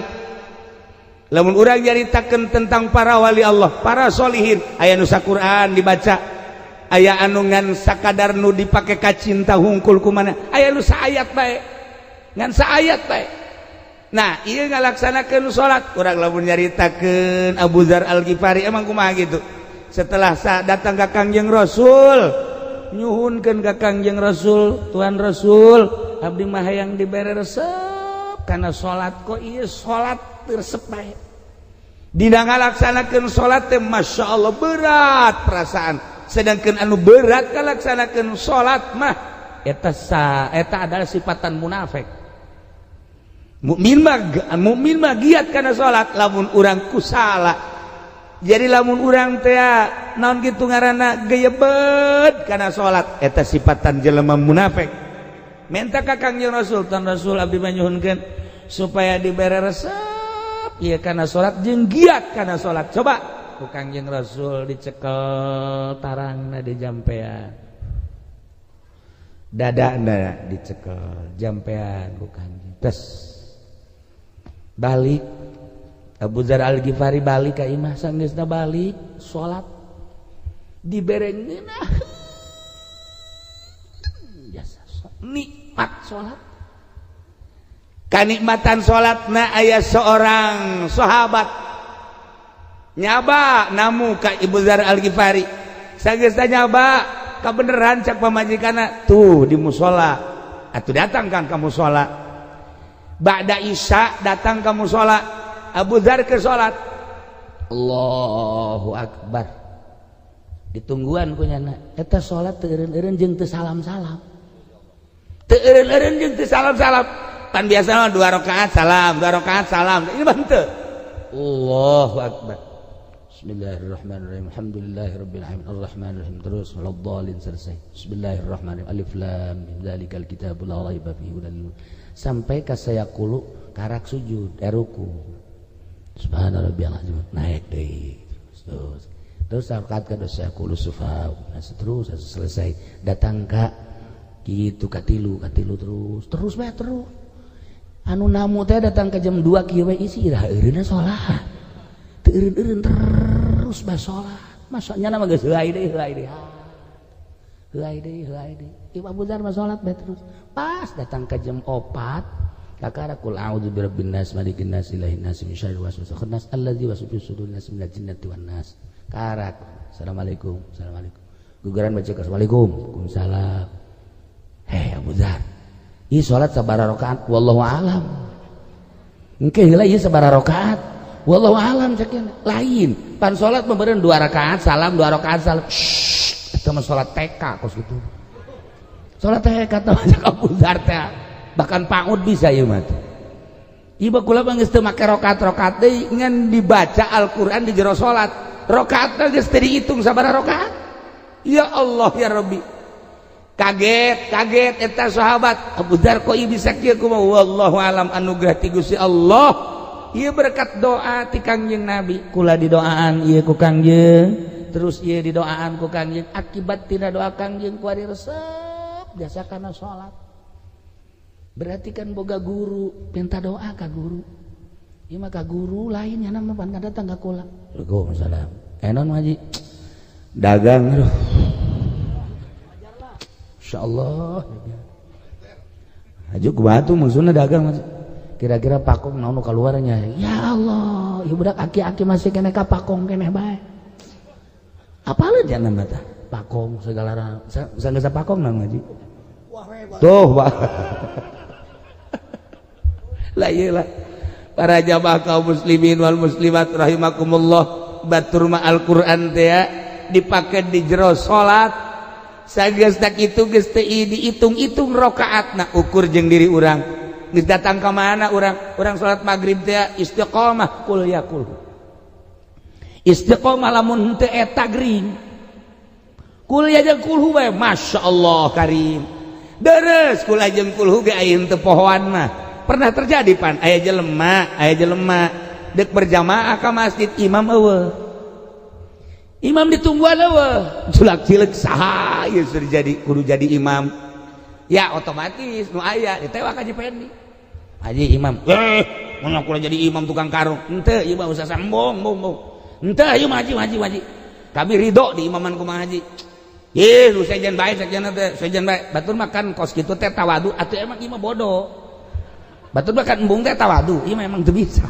Lamun urang nyaritakeun tentang para wali Allah, para solihin, aya nu Quran dibaca, aya anu ngan sakadar nu dipake kacinta hungkul, kumana aya nu saayat bae, ngan saayat bae. Nah, ieu ngalaksanakeun salat. Urang lamun nyaritakeun Abu Dzar Al Ghifari, emang kumaha gitu? Setelah datang ke Kangjeng Rasul, nyuhunkeun ka Kangjeng Rasul, "Tuan Rasul, abdi mah hayang dibere resep kana salat. Kok ieu salat resep bae?" Dina ngalaksanakeun salat teh, Masya Allah, berat perasaan. Sedangkan anu berat ngalaksanakeun salat mah eta adalah sifatan munafik. Mukmin mah giat kana salat. Lamun urang kusala, jadi lamun urang teh naon kitu ngaranna, geyebet kana salat, eta sifatan jelema munafik. Minta ka Kangjeng Rasul, "Tuan Rasul, abdi mah nyuhunkeun supaya dibere resep ieu kana salat jeung giat kana salat." Coba ku Kangjeng Rasul dicekel tarangna di jampean dada, dada dicekel jampean ku Kangjeng. Tes balik Abu Dzar Al Ghifari, balik ka imah. Sanggeusna balik salat, dibere ngeunah jasa nikmat salat, kanikmatan salat. Nah, aya seorang sahabat nyaba namu ka Ibu Dzar Al Ghifari. Sanggeusna nyaba, kabeneran cak pamajikanna tuh di musola. Atuh datang kan ka musola. Ba'da Isya datang ke musola, Abu Dzar ke salat, Allahu Akbar, ditungguan ku nyana. Eta salat teu eureun-eureun jeung teu salam-salam, teu eureun-eureun jeung teu salam-salam. Kan biasa mah dua rakaat salam, dua rakaat salam, ini mah henteu. Allahu Akbar, Bismillahirrahmanirrahim, alhamdulillahirabbil alamin, arrahmanirrahim, terus waladdallin, selesai. Bismillahirrahmanirrahim, alif lam mim, dzalikal kitabul la raiba fihi hudal, sampai ka sayaqulu, karak sujud, ruku, subhana rabbiyal azim, naik deui, terus terus rakaat ka sayaqulu sufa, nah, terus selesai, datang ka kitu, katilu, katilu, terus terus bae terus. Anu namu teh datang ke jam 2 kieu we, isi iraha eureunna salat? Teu eureun-eureun, terus bae salat. Masanya mah geus heulai deui, heulai deui, heulai deui, heulai deui. Ieu Abu Dzar mah salat bae terus. Pas datang ke jam 4, kakara qul a'udzu birabbin nas, malikin nas, ilahin nas, min syarril waswasil khannas, allazi yuwaswisu fi sudurin nas, minal jinnati wan nas. Karak assalamualaikum, assalamualaikum, guguran baca assalamualaikum, waalaikumsalam. "Hei Abu Dzar, ieu salat sabaraha rakaat?" "Wallahu alam." "Engke heula, ieu sabaraha rakaat?" "Wallahu alam." Cek lain, pan salat meureun dua rakaat salam, dua rakaat salam. Eta mah salat TK kos kitu, salat TK teh cek Abu Dzar teh. Bahkan PAUD bisa ieu mah. Ieu kula mah geus teu make rakaat-rakaat deui, ngan dibaca Al-Qur'an di jero salat. Rakaatna geus teu dihitung sabaraha rakaat. Ya Allah ya Rabbi, kaget kaget eta sahabat, "Abu Dzar, kok ieu bisa kieu, kumaha?" "Wallahu alam, anugerah ti Gusti Allah. Ieu berkat doa ti Kangjeng Nabi. Kula didoaan ieu ku Kangjeng, terus ieu didoaan ku Kangjeng. Akibat tina doa Kangjeng, kuari resep jasa kana salat." Berarti kan boga guru, minta doa ka guru. Ieu mah ka guru lain nya mah, pan datang ka kula. Waalaikumsalam. "Eh, non ngaji dagang." Aduh. Insyaallah. Aju kumaha tuh maksudna dagang? Kira-kira pakong naon nu kaluarnya? Ya Allah, ieu budak aki-aki masih keneh ka pakong keneh bae. Apaleun jangan mata? Pakong segala sanggeus pakong nang ngaji. Tuh, Pak. Lah, iyalah. Para jamaah kaum muslimin wal muslimat rahimakumullah, batur mah Al-Qur'an teh dipake di jero salat. Sageus tak itu geus teu dihitung-hitung rakaatna, ukur jeung diri urang. Geus datang ka mana urang? Urang salat maghrib teh istiqomah kul ya kul. Istiqomah, lamun henteu eta gering. Kul ya jeung kulhu bae, masyaallah karim. Deres kul jeung kulhu ge aya henteu pohoan mah. Pernah terjadi pan aya jelema, aya jelema. Dek berjamaah ka masjid, imam eueuh, imam ditungguan eueuh, culak cileuk saha ieu sudah jadi kudu jadi imam. Ya otomatis nu aya ditewak Haji Pendi. Haji imam, mun aku jadi imam tukang karung henteu ieu mah usah sambung bung bung henteu ieu mah. Haji, haji, haji, kami ridho di imaman kumaha haji. Ih, lu sejen bae, sejen teh sejen bae. Batur makan kos kitu teh tawadu atuh, emang ieu mah bodoh. Batur makan embung teh tawadu, ieu mah emang teu bisa.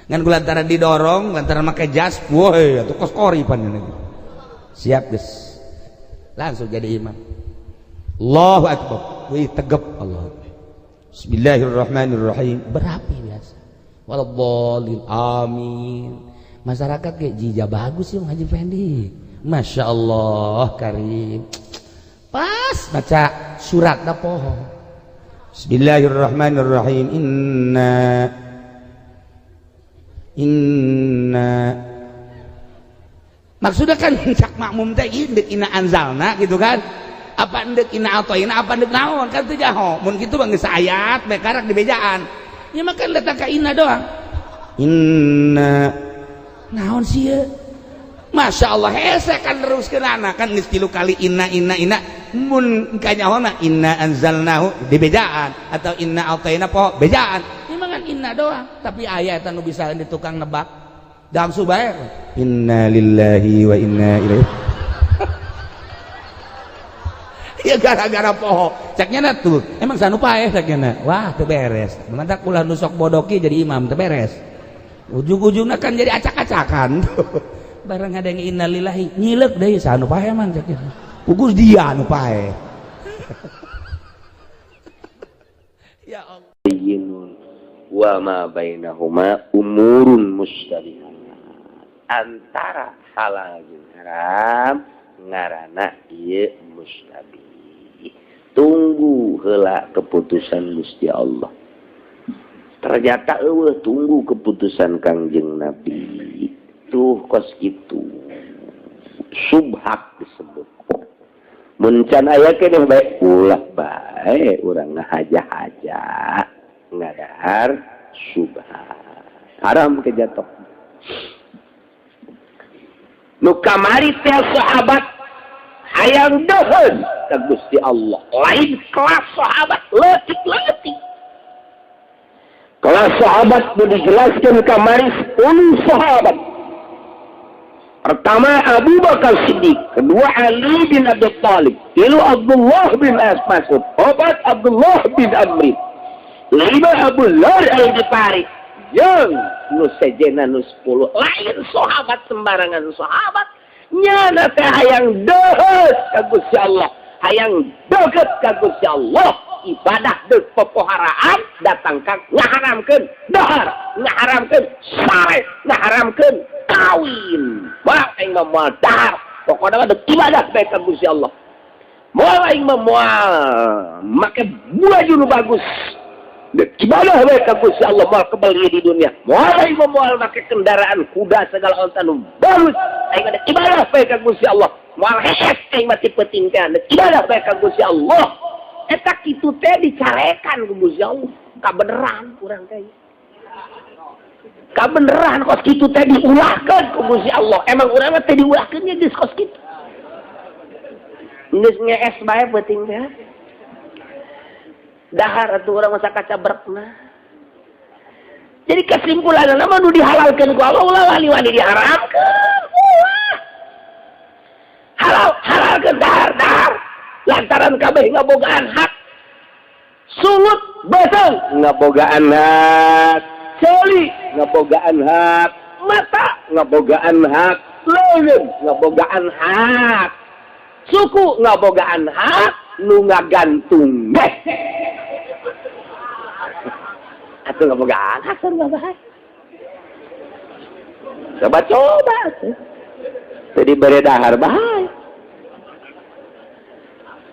Ngan lantaran didorong, lantaran make jas, woi, atuh kos kori pan. Siap geus. Langsung jadi imam. Allahu akbar. Wih, tegep Allah. Bismillahirrahmanirrahim. Berapi biasa. Waladhdallin, amin. Masyarakat kayak jija bagus sih Haji Fendi. Masya Allah karim. Pas baca surat dah poho. Bismillahirrahmanirrahim. Inna inna, maksudnya kan cak makmum teh indek inna anzalna gitu kan, apa endek inna atoina, apa endek naon kan teu jaho. Mun kitu mah geus ayat bae karak di bejaan ya, mah kan datang ka inna doang. Inna naon sih ya? Masya Allah, hese kan neruskeun anak kan geus tilu kali inna inna inna. Mun kanyaho mah inna anzalnahu di bejaan atau inna atoina poho bejaan ya mah kan inna doang. Tapi aya eta nu bisa di tukang nebak dalam subair inna lillahi wa inna ilaihi ya gara-gara poho ceknya tuh emang sanu paeh ceknya. Wah, teu beres. Mantak ulah nu sok bodoki jadi imam, teu beres. Ujung-ujungnya kan jadi acak-acakan. Barang ada yang innalillahi nyilek deui, sanu paeh man ceknya, ugus dia nu paeh. Ya Allah. Bayyinun wa ma bainahuma umurun mustabihat, antara halal jeung haram ngaranna ieu mustabih. Tunggu heula keputusan Gusti Allah. Ternyata eueuh tunggu keputusan Kangjeng Nabi. Tuh kos kitu subhat disebut. Mun can aya keneh bae, ulah bae urang ngahaja-haja ngadahar subhat, haram kejatuh. Nu kamari teh sahabat hayang deuheun ka Gusti Allah, lain kelas sahabat leutik-leutik. Kelas sahabat nu dijelaskeun kamari 10 sahabat. Pertama Abu Bakar Siddiq, kedua Ali bin Abi Thalib, tilu Abdullah bin Mas'ud, opat Abdullah bin Amri, lima Abu Dzar Al-Ghifari, jeung nu sejena nu 10. Lain sahabat sembarangan sahabat. Nyana teh hayang deuheut ka Gusti Allah, hayang deukeut ka Gusti Allah, ibadah deuk popoharaan datang ka ngaharamkeun dahar, ngaharamkeun sare, ngaharamkeun kawin. Wah, aing mah moal dahar, pokokna mah deuk ibadah bae ka Gusti Allah. Moal aing mah moal make baju nu bagus, deuk ibadah bae ka Gusti Allah, moal kebeli di dunia. Moal aing mah moal make kendaraan kuda segala onta nu bagus, aing mah deuk ibadah bae ka Gusti Allah. Moal hees aing mah ti peuting teh, deuk ibadah bae ka Gusti Allah. Eta kitu teh dicarekan ku Gusti Allah, kabeneran urang teh, kabeneran kos kitu teh diulahkeun ku Gusti Allah. Emang urang mah teh diulahkeun nya geus kos kitu, geus ngees bae peuting teh dahar atuh urang masa kacabrekna. Jadi kesimpulanna mah nu dihalalkeun ku Allah ulah wani-wani diharamkeun, ulah. Halal halalkeun, dahar dahar, lantaran kabeh ngabogaan hak. Sungut beuteung ngabogaan hak, ceuli ngabogaan hak, mata ngabogaan hak, leungeun ngabogaan hak, suku ngabogaan hak, nu ngagantung deh atuh ngabogaan hak sarua bae. Coba coba atuh teu dibere dahar bae.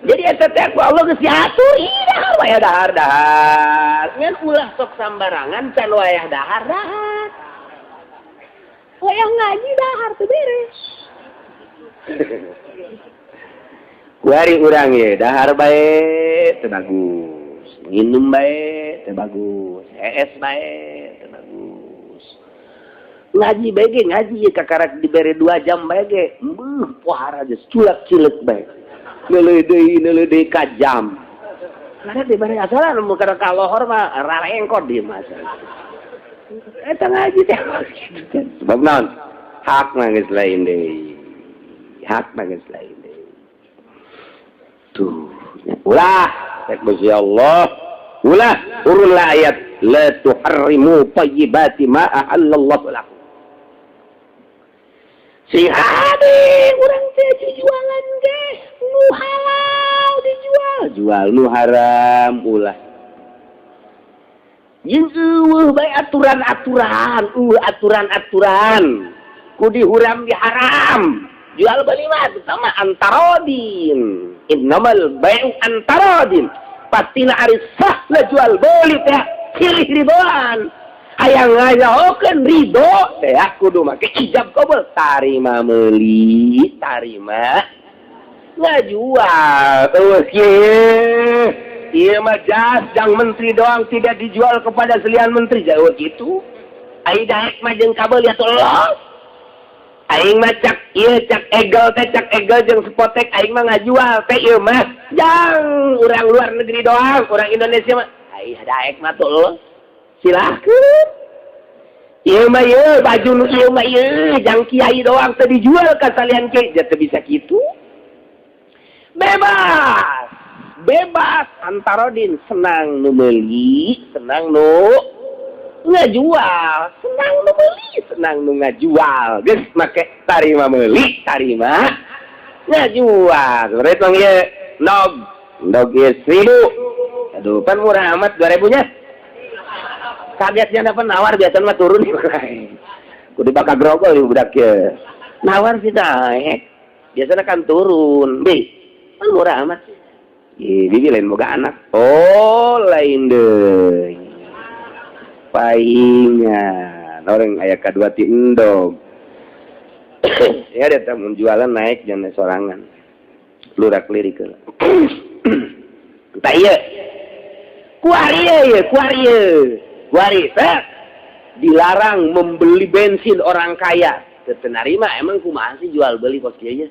Jadi eta teh ku Allah geus diatur, ih dahar wayah dahar dahar. Ngan ulah sok sambarangan, can wayah dahar dahar. Wayah ngaji dahar teu beres. Kuari urang ye dahar bae teu bagus, nginum bae teu bagus, hees bae teu bagus. Ngaji bae ge ngaji ye kakarak dibere 2 jam bae ge. Beuh pohara geus culak-cileuk bae. Neuleuh deui ka jam. Karena dibere asalan mun kana ka lohor mah rarengkot di mah. Eta ngaji teh sebab naon? Hak mah geus lain deui. Hak mah geus lain deui. Tuh, ulah rek Gusti Allah. Ulah urunlah ayat la tuharrimu thayyibati ma ahallallahu lakum. Si hade urang teh jualan ge nu halal dijual, jual nu haram ulah. Jeung eueuh bae aturan-aturan, eueuh aturan-aturan. Ku dihuram diharam. Jual beli mah sama antarodin. Innamal bai'u antarodin. Pastina ari sah lah jual beli teh silih ridoan. Hayang ngayahokeun ridho teh kudu make ijab kabul, tarima meuli, tarima ngajual. Eueuh kieu. Ieu mah jas jang menteri doang tidak dijual kepada selian menteri. Jauh gitu. Ai daek mah jeung kabel ya los. Aing mah cak ieu cak egel teh cak egel jeung spotek aing mah ngajual teh ieu mah jang urang luar negeri doang, urang Indonesia mah ai daek mah tuh los. Silahkeun. Ieu mah ieu baju nu ieu mah ieu jang kiai doang teu dijual ka salian kiai, teu bisa kitu. Bebas. Bebas antarodin, senang nu meuli, senang nu ngajual, senang nu meuli, senang nu ngajual. Geus make tarima meuli, tarima ngajual. Rek mah ieu ndog, ndog ieu 1000. Aduh, pan murah amat 2000 nya. Kagetnya dapat nawar biasa mah turun. Kudu bakal grogol ieu budak ieu. Nawar sih naik. Biasanya kan turun. Bi, pan murah amat. Ih, bibi lain boga anak. Oh, lain deui. Paingan. Orang aya kadua ti endog. Ya dia mun jualan naik jangan sorangan. Lurak lirik heula. Tah ieu. Kuari ieu, kuari ieu. Kuari teh dilarang membeli bensin orang kaya. Teu narima emang kumaha sih jual beli kos kieu nya?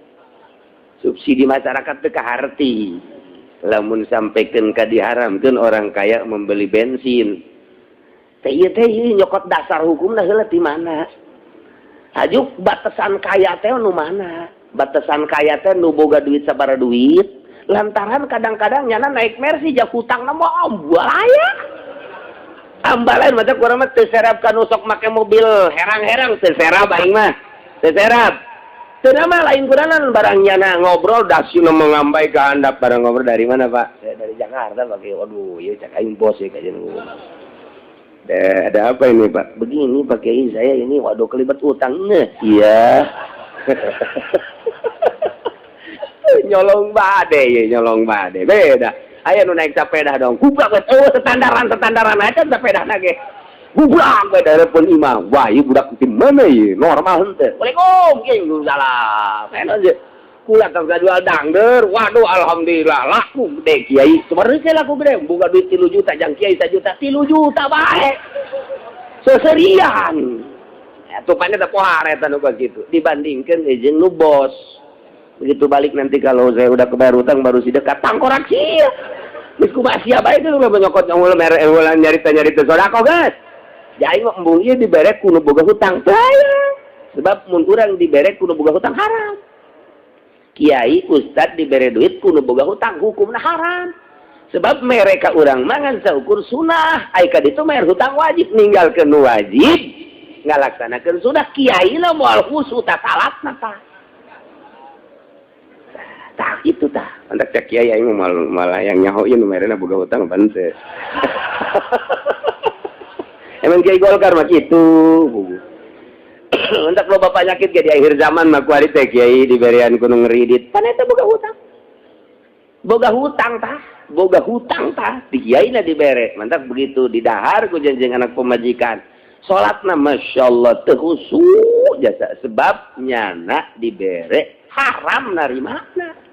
Subsidi masyarakat teu kaharti. Lamun sampaikan ka diharamkeun orang kaya membeli bensin. Teh ieu teh ieu nyokot dasar hukumna heula ti mana? Hajuk batasan kaya teh nu mana? Batasan kaya teh nu boga duit sabaraha duit? Lantaran kadang-kadang nyana naik Mercy jak hutangna mah ambalaya. Ambalain mata kurang mah teu serap ka nu sok make mobil herang-herang teu serap aing mah. Teu serap. Teu mah lain kudanan barang nyana ngobrol dasina mengambai ke handap barang ngobrol dari mana Pak? Saya dari Jakarta Pak. Waduh, ieu cak aing bos ya kajian. Ada apa ini Pak? Begini Pak Kiai, saya ini waduh kelibat utang. Iya. Nyolong bade ya, nyolong bade. Beda. Aya nu naik sepeda dong. Gubrak we eueuh standaran-standaran aja sepeda ge. Gubrak we dari pun imam. Wah, ieu budak di mana ieu? Normal henteu. Waalaikum, kiai salam. Enak aja. Kula tas jual dangder. Waduh, alhamdulillah laku gede kiai. Sebenarnya saya laku gede, boga duit 3 juta jang kiai 1 juta, 3 juta bae. Seserian. Ya, tupanya teh pohar eta nu kitu. Dibandingkeun jeung nu bos. Begitu balik nanti kalau saya udah kebayar utang baru si dekat tangkorak sia. Geus kumaha sia bae teh ulah nyokot ulah mere ulah nyarita-nyarita sedekah geus. Jadi mah embung ieu dibere ku nu boga hutang. Teu. Sebab mun urang dibere ku nu boga hutang haram. Kiai ustad dibere duit ku nu boga hutang hukumna haram. Sebab mereka urang mangan saukur sunah, ai ka ditu bayar hutang wajib ninggalkeun nu wajib, ngalaksanakeun sunah. Kiai lah moal khusyuk ta salatna tah. Tah itu tah. Mantak cak kiai aing mah malah yang nyaho ieu nu merena boga hutang pan teu. Emang kiai Golkar mah kitu. Untuk loba penyakit ge di akhir zaman mah kuari teh kiai diberian ku nu ngeridit. Pan eta boga hutang. Boga hutang tah, boga hutang tah, di kiai na dibere. Mantap begitu didahar ku janjeng anak pemajikan. Salatna masyaallah teu khusyuk jasa sebab nyana dibere haram narimana.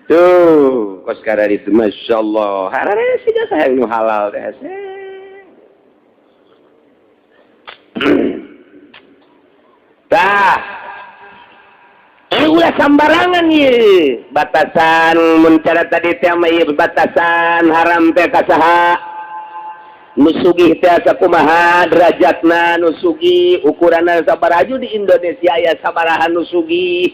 Tuh, kos itu masyaallah. Harare sih jasa yang nu halal teh. Tah ulah sambarangan ye batasan mun cara tadi teh mah ieu batasan haram teh ka saha nu sugih teh sakumaha derajatna nu sugih ukuranna sabaraha di Indonesia aya sabaraha nu sugih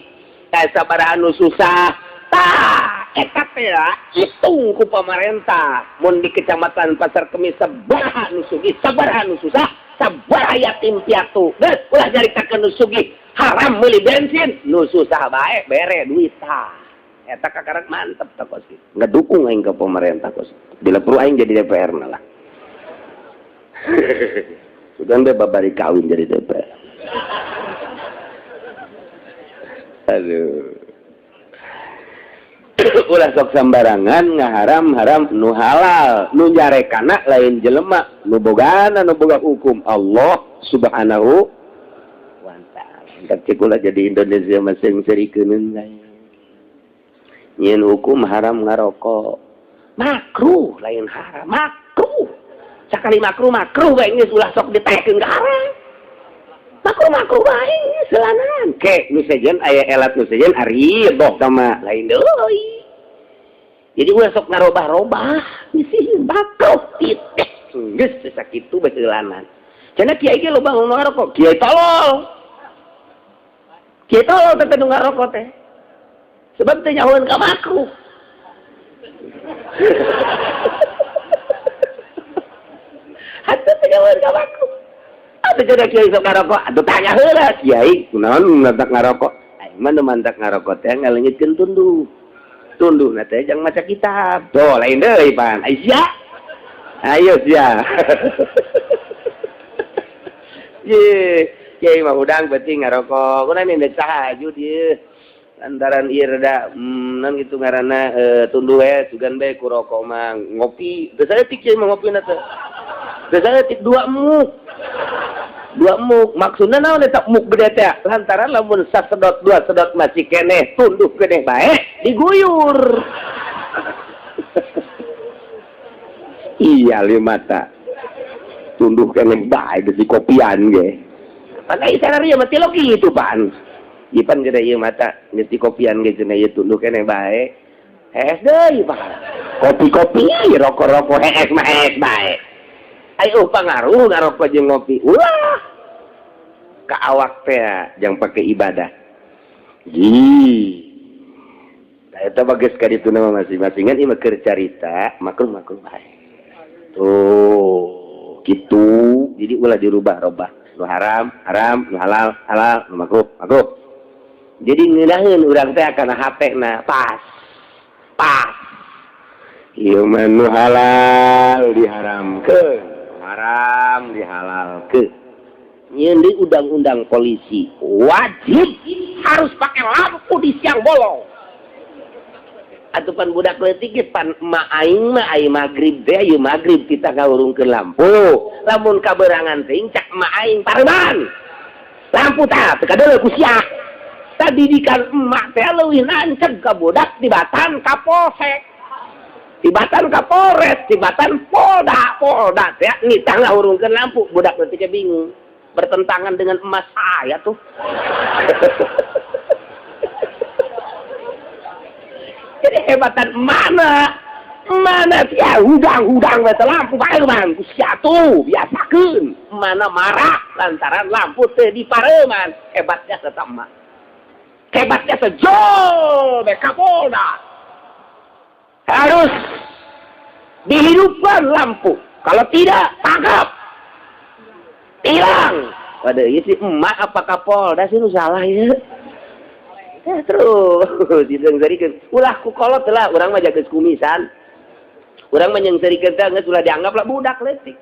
aya sabaraha nu susah. Tah eta teh hitung ku pamarentah mun di kecamatan Pasar Kemis sabaraha nu sugih sabaraha nu susah sabaraha yatim piatu. Geus ulah nyaritakeun nu sugih haram meuli bensin nu susah bae bere duit. Tah eta kakarak mantep tah kos ngedukung aing ke pemerintah kos bila perlu aing jadi DPR na lah. Sudah be babari kawin jadi DPR. Aduh. Ulah sok sambarangan ngaharam-haram nu halal nu nyarekana lain jelema nu bogana nu boga hukum Allah Subhanahu wa ta'ala. Entar ulah jadi Indonesia masing serikeun lain. Nyeun hukum haram ngarokok. Makruh lain haram, makruh. Sakali makruh makruh bae geus ulah sok ditaekeun ka haram. Makruh makruh bae selanan. Ke nu sejen aya elat nu sejen ari boh sama lain deui. Jadi ulah sok ngarobah-robah, bisi makruh titik. Geus sakitu bae seulanan. Cenah kiai ge loba nu ngarokok, kiai tolol. Kiai tolol teh nu ngarokok teh. Sebab teh nyahoeun ka makruh. Atuh teh nyahoeun ka makruh. Atuh cenah kiai sok ngarokok, atuh tanya heula kiai, kunaon mantak ngarokok? Aing mah nu mantak ngarokok teh ngalengitkeun tunduh. Tunduh na teh jang maca kitab. Tuh lain deui pan. Ai sia. Ayo sia. Ye, kiai mah hudang penting ngarokok. Kunaon ini tahajud ieu. Lantaran ieu rada non gitu ngaranna tunduh we sugan bae ku rokok mah ngopi. Teu saeutik kiai mah ngopina teh. Teu saeutik dua muk. Dua muk maksudna naon eta muk gede teh? Lantaran lamun sasedot dua sedot masih keneh tunduh keneh bae diguyur. Iya lima mata. Tunduh keneh bae geus dikopian ge. Pan ai sararia mah tilok kitu pan. Ipan gede ieu mata geus dikopian ge cenah ieu tunduh keneh bae. Hees deui pan. Kopi-kopi rokok-rokok hees mah hees bae. Ayo pangaruh ngarokok jeung ngopi. Ulah. Ka awak teh jang pake ibadah. Ji. Tah eta bageus ka ditu mah masing-masingan ieu mah keur carita makruh-makruh bae. Tuh, kitu. Jadi ulah dirubah-robah. Nu haram, haram, nu halal, halal, nu makruh, makruh. Jadi ngeunaheun urang teh kana hatena pas. Pas. Ieu mah nu halal diharamkeun, haram dihalalkeun. Nyeun deui undang-undang polisi wajib harus pakai lampu di siang bolong. Atuh pan budak leutik ge pan emak aing mah ai magrib teh ieu magrib kita ngahurungkeun lampu. Lamun kaberangan teh cak emak aing pareban. Lampu tah teu kadeuleu ku sia. Tadidikan emak teh leuwih nanceg ka budak tibatan ka polsek. Tibatan ka Polres, tibatan Polda, Polda teh nitah ngahurungkeun lampu, budak leutik bingung. Bertentangan dengan emas saya tuh. Jadi hebatan mana? Mana sia hudang-hudang we lampu pareman ku sia tuh biasakeun. Mana marah lantaran lampu teu dipareman. Hebatnya tetap emak. Hebatnya sejol be Kapolda. Harus dihidupkan lampu. Kalau tidak tangkap. Hilang. Waduh, ieu si emak apa Kapolda sih nu salah ieu. Terus diseungseurikeun. Ulah ku kolot lah, urang mah jaga kumisan. Urang mah nyeungseurikeun teh geus ulah dianggap lah budak leutik.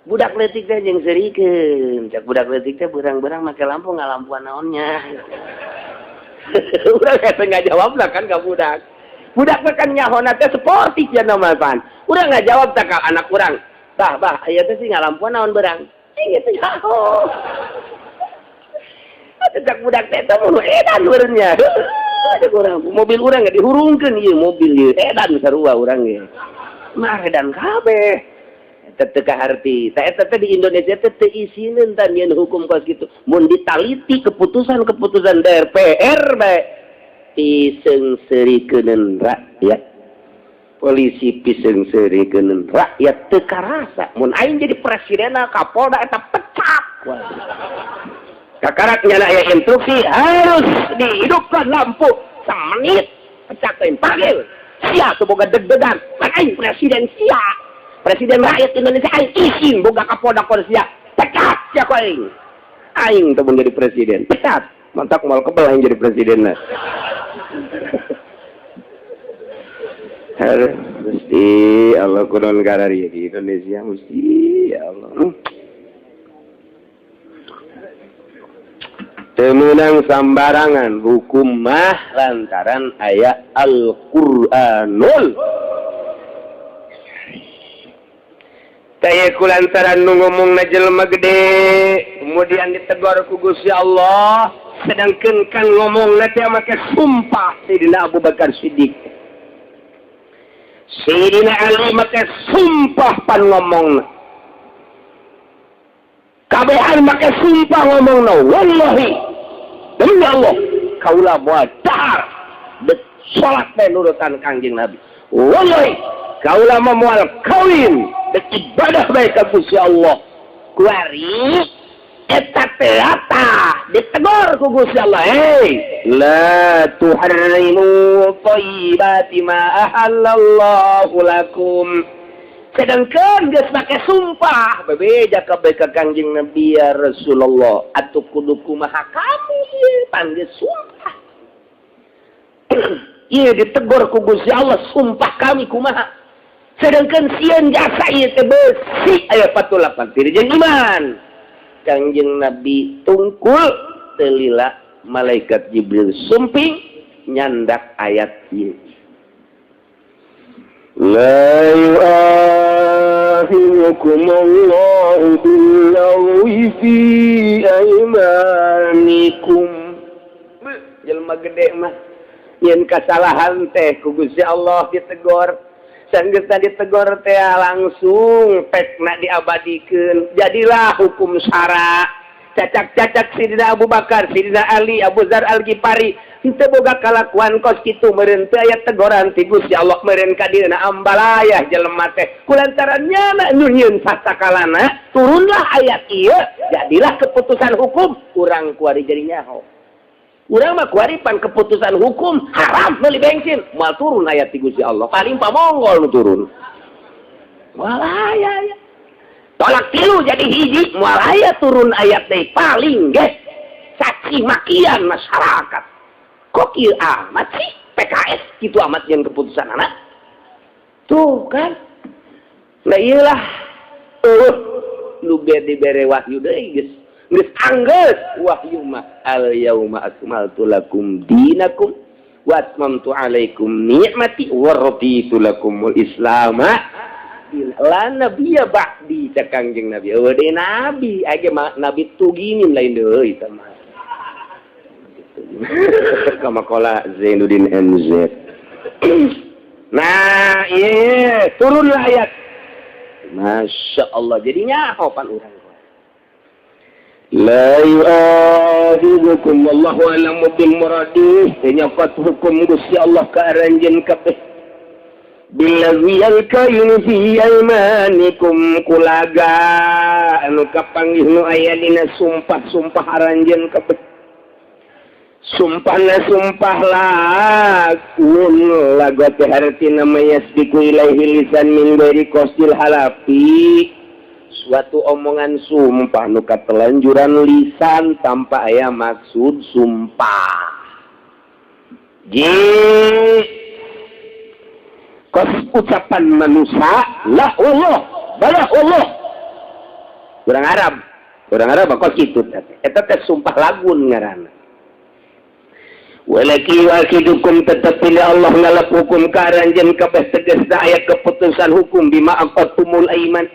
Budak leutik teh nyeungseurikeun. Cak budak leutik teh berang-berang make lampu ngalampuan naonnya. Urang teh ngajawab lah kan ka budak. Budak mah kan nyahona teh sportif ya nama pan. Urang ngajawab tah ka anak urang. Bah, bah, aya teh sih ngalampuan naon berang. Ieu teh nyaho. Atuh cak budak teh teh mun edan meureunnya. Cak urang mobil urang ge dihurungkeun ieu mobil ieu edan sarua urang ge. Mah edan kabeh. Eta teu kaharti. Ta eta teh di Indonesia teh teu isineun tah nyieun hukum kos kitu. Mun ditaliti keputusan-keputusan DPR bae piseungseurikeun rakyat. Polisi piseungseurikeun rakyat teu karasa. Mun aing jadi presiden, Kapolda eta pecat. Kakarak nyana aya instruksi harus dihidupkan lampu semenit, pecat aing, panggil. Sia tuh boga deg-degan, kan aing presiden sia. Presiden rakyat Indonesia, aing isin boga Kapolda kos sia. Pecat sia ku aing. Aing tuh mun jadi presiden, pecat. Mantak moal kebel aing jadi presiden lah. Aduh, mesti Allah kunaon kararieu di Indonesia, mesti ya Allah. Temenang sambarangan hukum mah lantaran aya Al-Qur'anul. Taya ku lantaran nu ngomongna jelema gede kemudian ditegur ku Gusti Allah, sedangkan kan ngomongna teh make sumpah Sayyidina Abu Bakar Siddiq. Sayyidina Ali make sumpah pan ngomongna. Kabehan make sumpah ngomongna, wallahi demi Allah kaula moal dahar dek salat teh nurutan Kangjeng Nabi. Wallahi kaula mah moal kawin dek ibadah bae ka Gusti Allah. Kuari eta teh tah ditegor ku Gusti Allah, hei la tuharrimu thayyibati ma ahallallahu lakum. Sedangkan geus make sumpah bebeja kabeh ka Kangjeng Nabi, ya Rasulullah atuh kudu kumaha kami ieu pan geus sumpah. Ieu ditegur ku Gusti Allah, sumpah kami kumaha. Sedangkan sieun jasa ieu teh besi aya 48 tiri jeung iman. Kangjeng Nabi tungkul telila malaikat Jibril sumping nyandak ayat ieu. La yu'akhidukum Allahu bil-lagwi fi aymanikum. Jelema gede mah nyeun kasalahan teh ku Gusti Allah ditegor. Sanggeusna ditegor teh langsung pekna diabadikeun. Jadilah hukum syara. Cacak-cacak Sidina Abu Bakar, Sidina Ali, Abu Dzar Al-Ghifari henteu boga kalakuan kos kitu meureun teu aya tegoran ti Gusti Allah, meureun ka dieuna ambalayah jelema teh. Kulantaran nyana nu nyieun sasakalana turunlah ayat ieu, jadilah keputusan hukum. Urang kuari jadi nyaho. Urang mah kuari pan keputusan hukum haram meuli bensin, moal turun ayat ti Gusti Allah. Paling pamonggol nu turun. Moal aya ya. Tolak tilu jadi hiji, moal aya turun ayat teh paling ge caci makian masyarakat. Kok kieu amat sih PKS kitu amat yang keputusan anak? Tuh kan. Nah iyalah. Nu dibere wahyu deui geus. Geus anggeus wahyu mah al yauma akmaltu lakum dinakum wa atmamtu alaikum ni'mati wa raditu lakumul islama. La nabiyya ba'di cak Kangjeng Nabi. Eueuh deui nabi, age nabi tuginin lain deui eta mah. Kama qala Zainuddin MZ. Nah, iya, turunlah ayat. Masya Allah, jadi nyaho pan urang. La yu'akhidukum wallahu a'lamu bil muradih. Nyokot hukum Gusti Allah ka aranjeun kabeh. Billazi alkainu fi aymanikum kulaga anu kapanggih nu aya dina sumpah-sumpah aranjeun kabeh. Sumpahna sumpah lagun lagu teh hartina mayasbiku ilaihi lisan min ghairi qasdil halafi. Suatu omongan sumpah nu katelanjuran lisan tanpa aya maksud sumpah. Ji kos ucapan manusia la Allah bala Allah. Orang Arab kos kitu eta teh sumpah lagun ngaranna. Walaki wakidukum tetapi Allah ngalap hukum ka aranjeun kabeh tegasna aya keputusan hukum bima aqatumul aiman.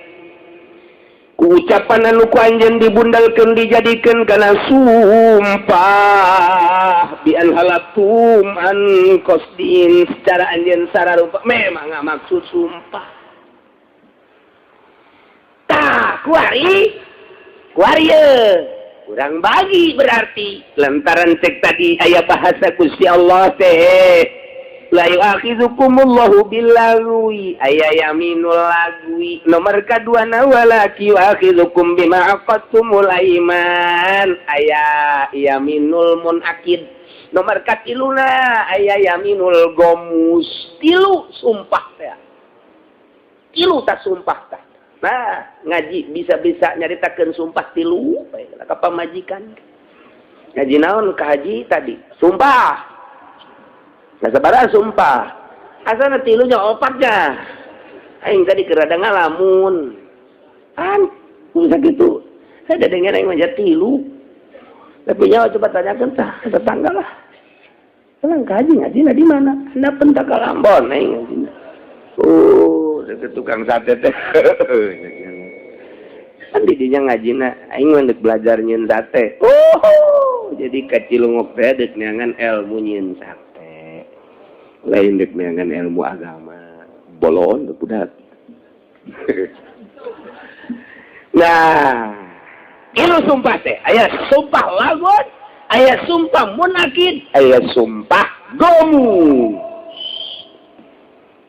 Ku ucapan anu ku anjeun dibundalkeun dijadikeun kana sumpah bi an halatum an qasdin secara anjeun sararupa memang maksud sumpah. Kuari kuari ye kurang bagi, berarti lantaran cek tadi aya bahasa Gusti Allah teh la yu'akhidzukumullahu billaghwi, aya yaminul lagwi. Nomor kadua na walakin yu'akhidzukum bima aqadtumul aiman, aya yaminul munakid. Nomor katiluna aya yaminul ghamus. Tilu sumpah teh, tilu tak sumpah tah. Nah, ngaji bisa-bisa nyaritakeun sumpah tilu ka pamajikan. Ngaji naon ka haji tadi? Sumpah. Nah, sabaraha sumpah? Asana tilunya opatnya. Aing tadi keur rada ngalamun. An, bisa gitu. Saya dengar aing mah tilu. Tapi nyawa coba tanyakan tah tetangga lah. Tenang kaji ngaji di mana? Anda pentak Ambon aing ngaji. Oh, tukang sate teh. Kan didinya ngajina, aing mah belajar nyieun sate. Oh, jadi kacilungok teh deuk neangan ilmu nyieun sate. Lain dek neangan ilmu agama. Bolon budak. Nah, itu sumpah teh. Aya sumpah lagun, aya sumpah munakid, aya sumpah ghamus.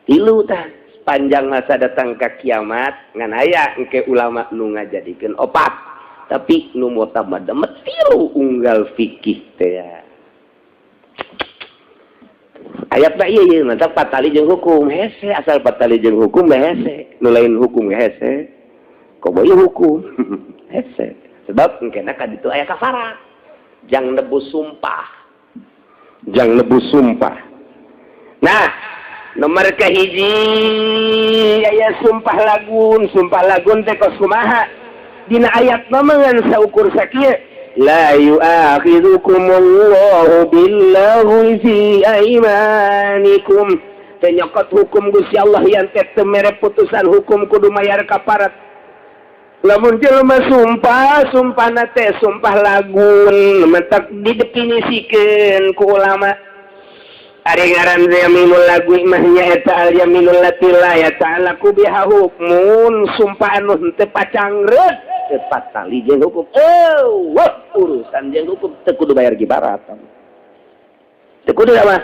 Tilu tah sepanjang masa datang ke kiamat ngan aya engke ulama nu ngajadikeun opat, tapi nu mutamad tilu unggal fikih teh ya. Ayat mah ieu mantap patali jeung hukum hese, asal patali jeung hukum mah hese, nu lain hukum hese komo ieu hukum hese, sebab engkena ka ditu aya kafarat jang nebus sumpah, jang nebus sumpah. Nah, nomor kahiji aya sumpah lagun. Sumpah lagun teh kos kumaha? Dina ayat mah ngan saukur sakieu: la yu'akhidhukumullahu billaghwi fi aimanikum. Teu nyokot hukum Gusti Allah yang teh teu mere putusan hukum kudu mayar kaparat lamun jelema sumpah, sumpahna teh sumpah lagun. Matak didefinisikeun ku ulama, ari ngaran yaminul lagwi mah nyaeta al yaminul lati la yata'allaqu biha hukmun, sumpah anu henteu pacangreut, teu patali jeung hukum. Oh, wah, urusan jeung hukum teu kudu bayar kifarat, teu kudu mah.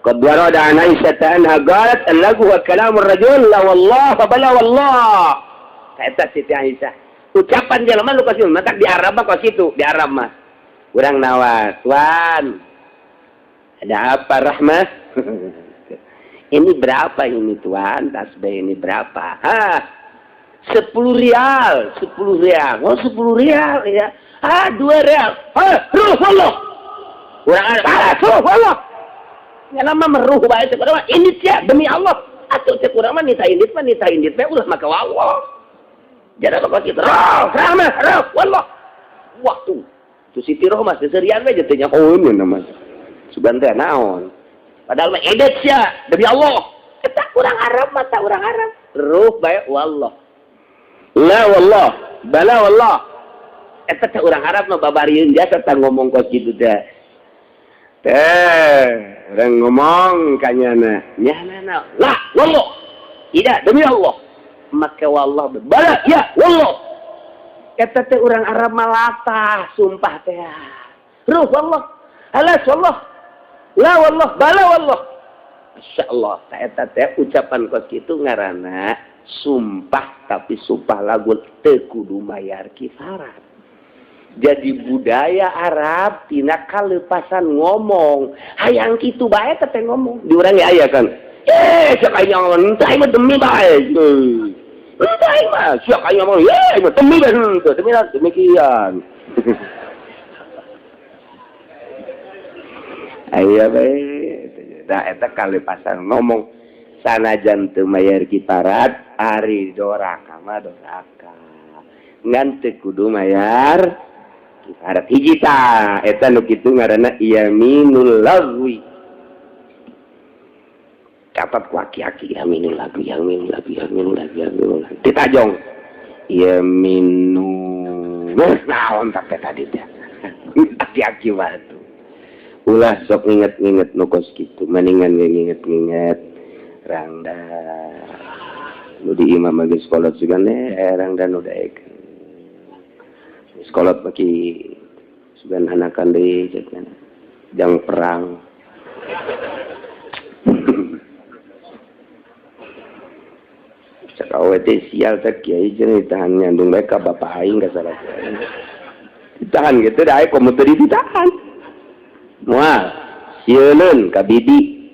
Qad warada an Aisyah anha qalat: al-lagwu wa kalamur rajul la wallah fa bala wallah. Eta Siti Aisyah, ucapan jelema nu kos matak di Arab mah kos itu. Di Arab mah urang nawas, "Tuan, ada apa?" "Rahmah ini berapa ini, tuan? Tasbih ini berapa?" "Hah, 10 rial." 10 rial. Oh, 10 rial ya. Ah, 2 rial. Ah, ruh wallah. Urang ah, ruh wallah. Ya nama meruh bae cek urang mah indit ya demi Allah. Atuh cek urang mah nita indit mah nita indit bae, ulah maka wallah. Jadi apa kos kitu? Ruh, rahmah, ruh wallah. Wah tuh. Tuh Siti Rohmah seserian we teh nyahoeun nama. Sugan teh naon? Padahal mah edet sia demi Allah. Eta urang Arab mah, tak urang Arab. Ruh bae wallah. La wallah, bala wallah. Eta teh urang Arab mah babarieun jasa tah ngomong kos kitu teh. Teh, urang ngomong ka nyana. Nyana na, la wallah. Tidak, demi Allah. Maka wallah, bala ya wallah. Eta teh urang Arab mah latah sumpah teh. Ruh wallah. Alas wallah. La wallah, bala wallah. Masya Allah, eta teh ucapan kos kitu ngaranna sumpah, tapi sumpah lagun, teu kudu mayar kifarat. Jadi budaya Arab tina kalepasan ngomong hayang kitu bae teh ngomong. Di urang ge aya kan, eh siapa aing ngomong henteu, aing mah demi bae, henteu aing mah siapa aing ngomong ye aing mah demi bae, henteu demi demikian aya bae. Da eta kalepasan ngomong, sanajan teu mayar kiparat, ari doraka mah doraka ngan teu kudu mayar kifarat. Hiji tah eta nu kitu ngaranna yaminul lagwi. Catat ku aki-aki: yaminul lagwi, yaminul lagwi, yaminul lagwi, yaminul lagwi. Ditajong yaminul naon tak teh tadi teh aki-aki batu. Ulah sok nginget-nginget nu kos kitu, mendingan nginget-nginget rangda. Nu di imah mah geus kolot juga erang dan udah daekeun. Geus kolot baki sugan anakan deui cek jang perang. Cek awe teh sial teh kiai cenah ditahan nyandung bae ka bapak aing ka salah. Ditahan gitu da aya komo teu ditahan. Moal sieuneun ka bibi.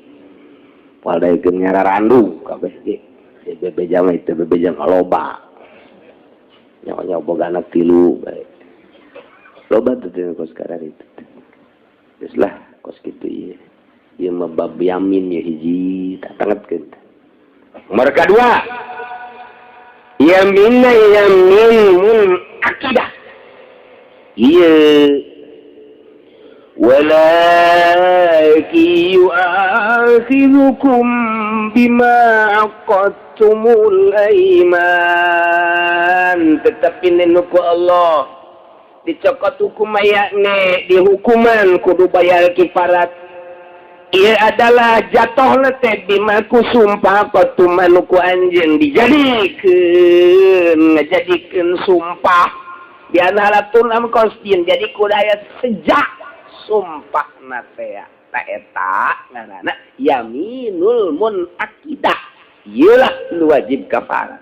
Moal daekeun nyararandu kabeh ge. Bebeja mah itu bebeja mah loba. Nyawa-nyawa boga anak tilu bae. Loba tuh teh kos sekarang itu. Geus lah kos kitu ieu. Ieu mah bab yamin ya hiji tak tangetkeun. Nomor kedua. Yaminna yamin mun akidah. Ieu walakin yu'akhidhukum bima aqadtumul aiman, tetapi nenuku Allah dicokot hukum ayakne dihukuman kudu bayar kifarat. Ia adalah jatuh teh bima ku sumpah qatuman ku anjeun dijadikeun ngajadikeun sumpah bianalatun am qasdin, jadi kudu aya sejak sumpah na teh ta eta ngaranna yaminul munaqidah, ieu lah nu wajib kafarat.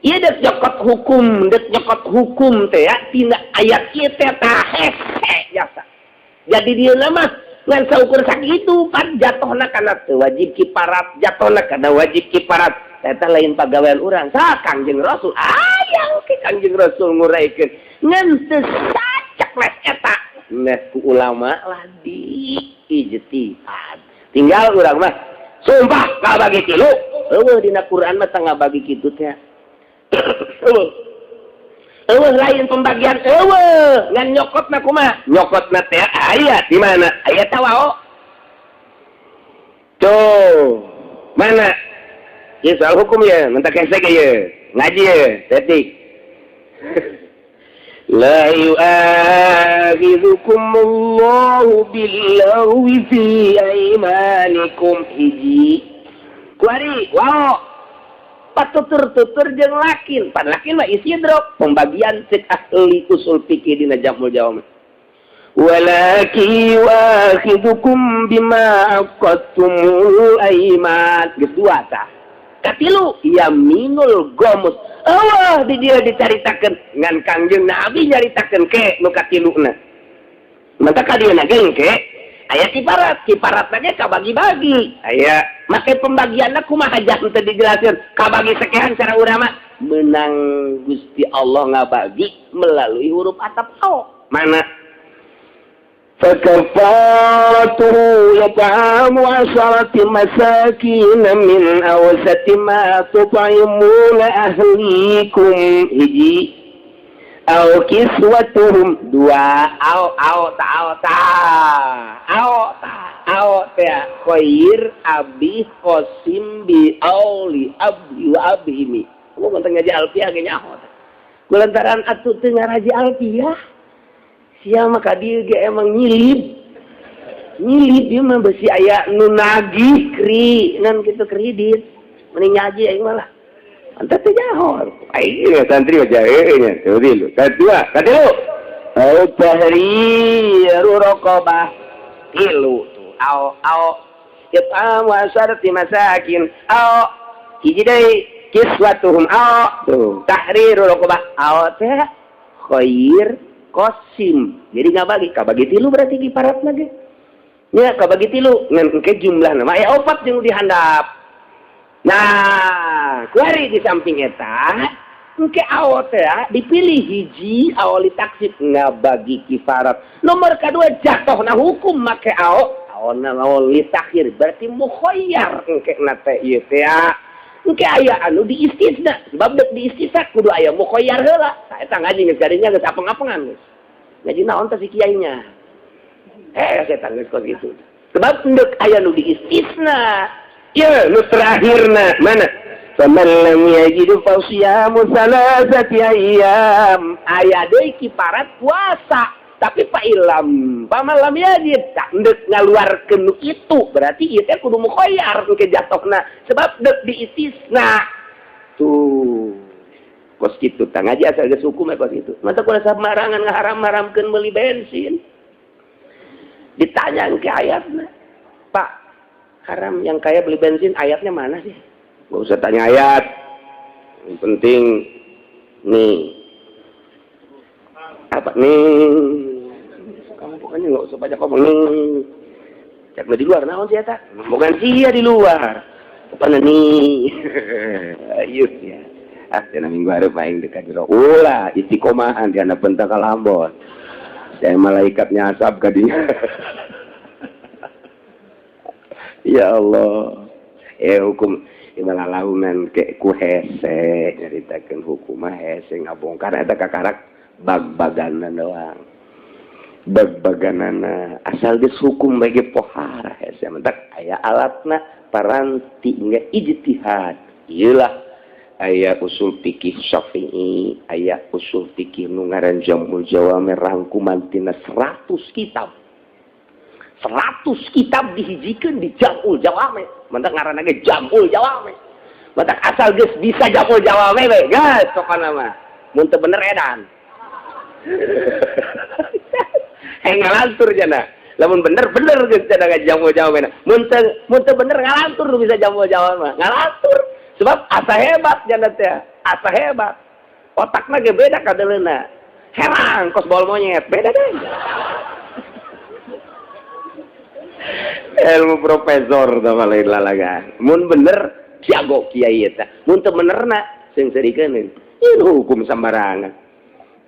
Ieu dek nyokot hukum, dek nyokot hukum teh ya tina ayat ieu teh tah hese jasa. Jadi dia mah ngan saukur sakitu pan jatuhna kana teu wajib kiparat, jatuhna kana wajib kiparat. Eta lain pagawean urang, sa Kangjeng Rasul aya ke Kangjeng Rasul nguraikeun ngan teu sacekles eta. Nah ku ulama lah di ijtihad. Tinggal urang mah sumpah kabagi tilu. Eueuh dina Quran mah teu ngabagi kitu teh. Eueuh. Eueuh lain pembagian eueuh, ngan nyokotna kumaha? Nyokotna teh aya di mana? Aya tawao. Tuh, mana? Ieu soal hukum ya, mentak hese ge ye. Ngaji ye, tetik. La yu'akhidhukumullahu billaghwi fi aimanikum hiji. Kuari, wow. Patutur-tutur jeung lakin. Pan lakin mah istidrok, pembagian cek ahli usul fikih dina Jamul Jawami. Walakin yu'akhidhukum bima aqadtumul aiman. Geus dua tah. Katilu yaminul gomus. Allah di dia dicaritakeun ngan Kangjeng Nabi nyaritakeun ke nu katiluna. Maka ka dieu ge ke aya kiparat, kiparatna ge kabagi-bagi. Aya make pembagianna kumaha jang teu dijelaskeun, kabagi sekian cara urang mah menang Gusti Allah ngabagi melalui huruf atap ao. Mana? فكفارته إطعام 10 مساكين من أوسط ما تطعمون أهليكم hiji أو كسوتهم dua au au ta au ta au ta au ta khair abi qasim bi auli abdi wa abhimi. Gua konten ngaji alfiah ge nyaho kulantaran atuh teu ngaraji alfiah. Sia mah ka dieu ge emang nyilib. Nyilib ieu mah besi aya nu nagih kri ngan kitu kredit. Mending ngaji aing mah lah. Anta teh nyaho. Aing santri mah jae nya. Tuh tilu. Kadua, katilu. Au tahriru raqabah. Tilu tuh. Au au it'am wa asharati masakin. Au hiji deui kiswatuhum au tuh tahriru raqabah. Au teh khair Qasim. Jadi ngabagi, kabagi tilu berarti kiparat lagi. Ya, kabagi tilu ngan engke jumlah nama aya opat jeung dihandap. Nah, kuari di samping eta, engke awo teh dipilih hiji awali taksib ngabagi kifarat. Nomor kedua jatuhna hukum make awo, awona awali takhir berarti mukhayyar engke na teh ieu teh. Engke aya anu diistisna, sebab dek diistisna kudu aya mukhayyar heula. Tah eta ngaji geus gadinya geus apeng-apengan geus. Ngaji naon teh si kiainya? Setan geus kos gitu. Sebab endek aya nu diistisna. Ieu nu terakhirna mana? Faman lam yajid fa siyamu salasati ayyam. Aya deui kiparat puasa. Tapi fa illam faman lam yajid tak ndek ngaluarkeun nu itu berarti ieu teh kudu mukhayyar ke jatohna sebab dek diistisna tuh kos kitu tah ngaji asal geus hukum kos kitu. Mata kudu samarangan ngaharam-haramkeun meuli bensin. Ditanya ke ayatna, "Pak, haram yang kaya beli bensin ayatnya mana sih?" Gak usah tanya ayat, yang penting nih apa nih kamu, pokoknya nggak usah banyak ngomong nih. Cek di luar naon sih eta, bukan sia di luar apa nih. Ayo ya, ah, cenah minggu hareup aing dekat jero ulah istiqomahan di anak pentak kalambon saya malaikatnya asap kadinya. Ya Allah, eh, hukum launan ke ku hese nyaritakeun hukum mah hese ngabongkar eta kakarak bag-baganan doang, bag-baganana asal geus hukum bagi pohara hese mentak aya alatna paranti hingga ijtihad. Ieu lah aya usul fikih Syafi'i, aya usul fikih nu ngaran Jamul Jawami, rangkuman tina 100 kitab. 100 kitab dihijikeun di Jamul Jawami, mentak ngaranna ge Jamul Jawami. Mentak asal geus bisa Jamul Jawami we geus pokona mah mun teu bener edan heng ngalantur jana. Lamun bener bener geus cenah Jamul Jawami, mun teu bener ngalantur. Nu bisa Jamul Jawami ngalantur sebab asa hebat jana teh, asa hebat otakna ge beda kadeleuna herang kos bol monyet beda deh. Ilmu profesor sama lain lalagan mun bener jago kiai eta, mun teu benerna seungseurikeun ieu hukum sembarangan.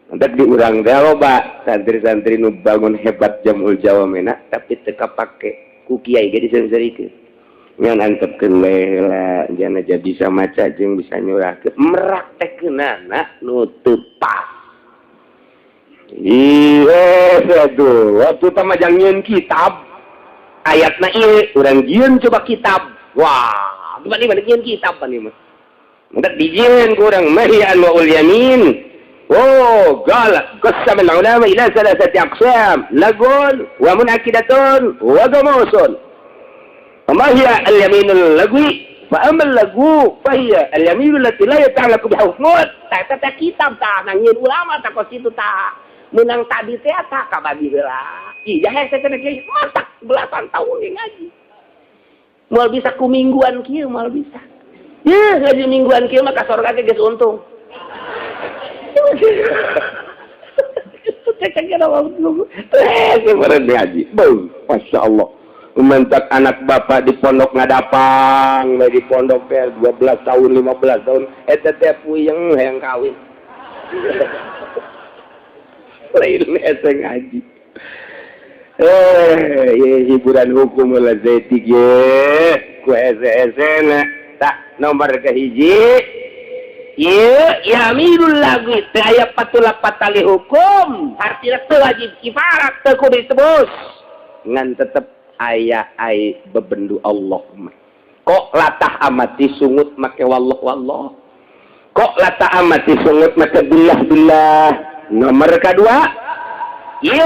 Mantak di urang teh loba santri-santri nu bangun hebat Jamul Jawamena tapi teu kapake ku kiai ge diseungseurikeun, ngan antepkeun we heula jangan aja bisa maca jeung bisa nyurahkeun meraktekeunana nu teu pas. Iya, aduh, waktu tama jang kitab ayatna ieu urang jieun coba kitab. Wah, gimana gimana jieun kitab pan ieu mah. Mendak dijieun ku urang mahiya anwa'ul yamin. Oh, qala qassama al-ulama ila salasati aqsam, lagun wa munakidatun wa gamusun. Ma hiya al-yaminul lagwi? Fa amma al-lagwu fa hiya al-yaminu allati la yata'allaqu bi hukmun. Ta ta kitab ta nangieun ulama ta kos kitu ta. Menang tadi teh tak kabagi heula. Iya hese cenah kiai matak belasan tahun ge ngaji. Moal bisa ku mingguan kieu, moal bisa. Ye ngaji mingguan kieu mah ka sorga ge geus untung. Ngaji. Masya Allah. Mentak anak bapak di pondok ngadapang, di pondok teh 12 tahun, 15 tahun, eta teh puyeng hayang kawin. Lain hese ngaji. Eh, ye hiburan hukum lah zetik ye. Ku hese-hesena. Tak nomor kehiji. Ye yaminul lagwi teu aya patulak patali hukum, artinya teu wajib kifarat, teu kudu ditebus. Ngan tetep aya ai bebendu Allah mah. Kok latah amat disungut make wallah wallah. Kok latah amat disungut make billah billah. Nomor kedua, ye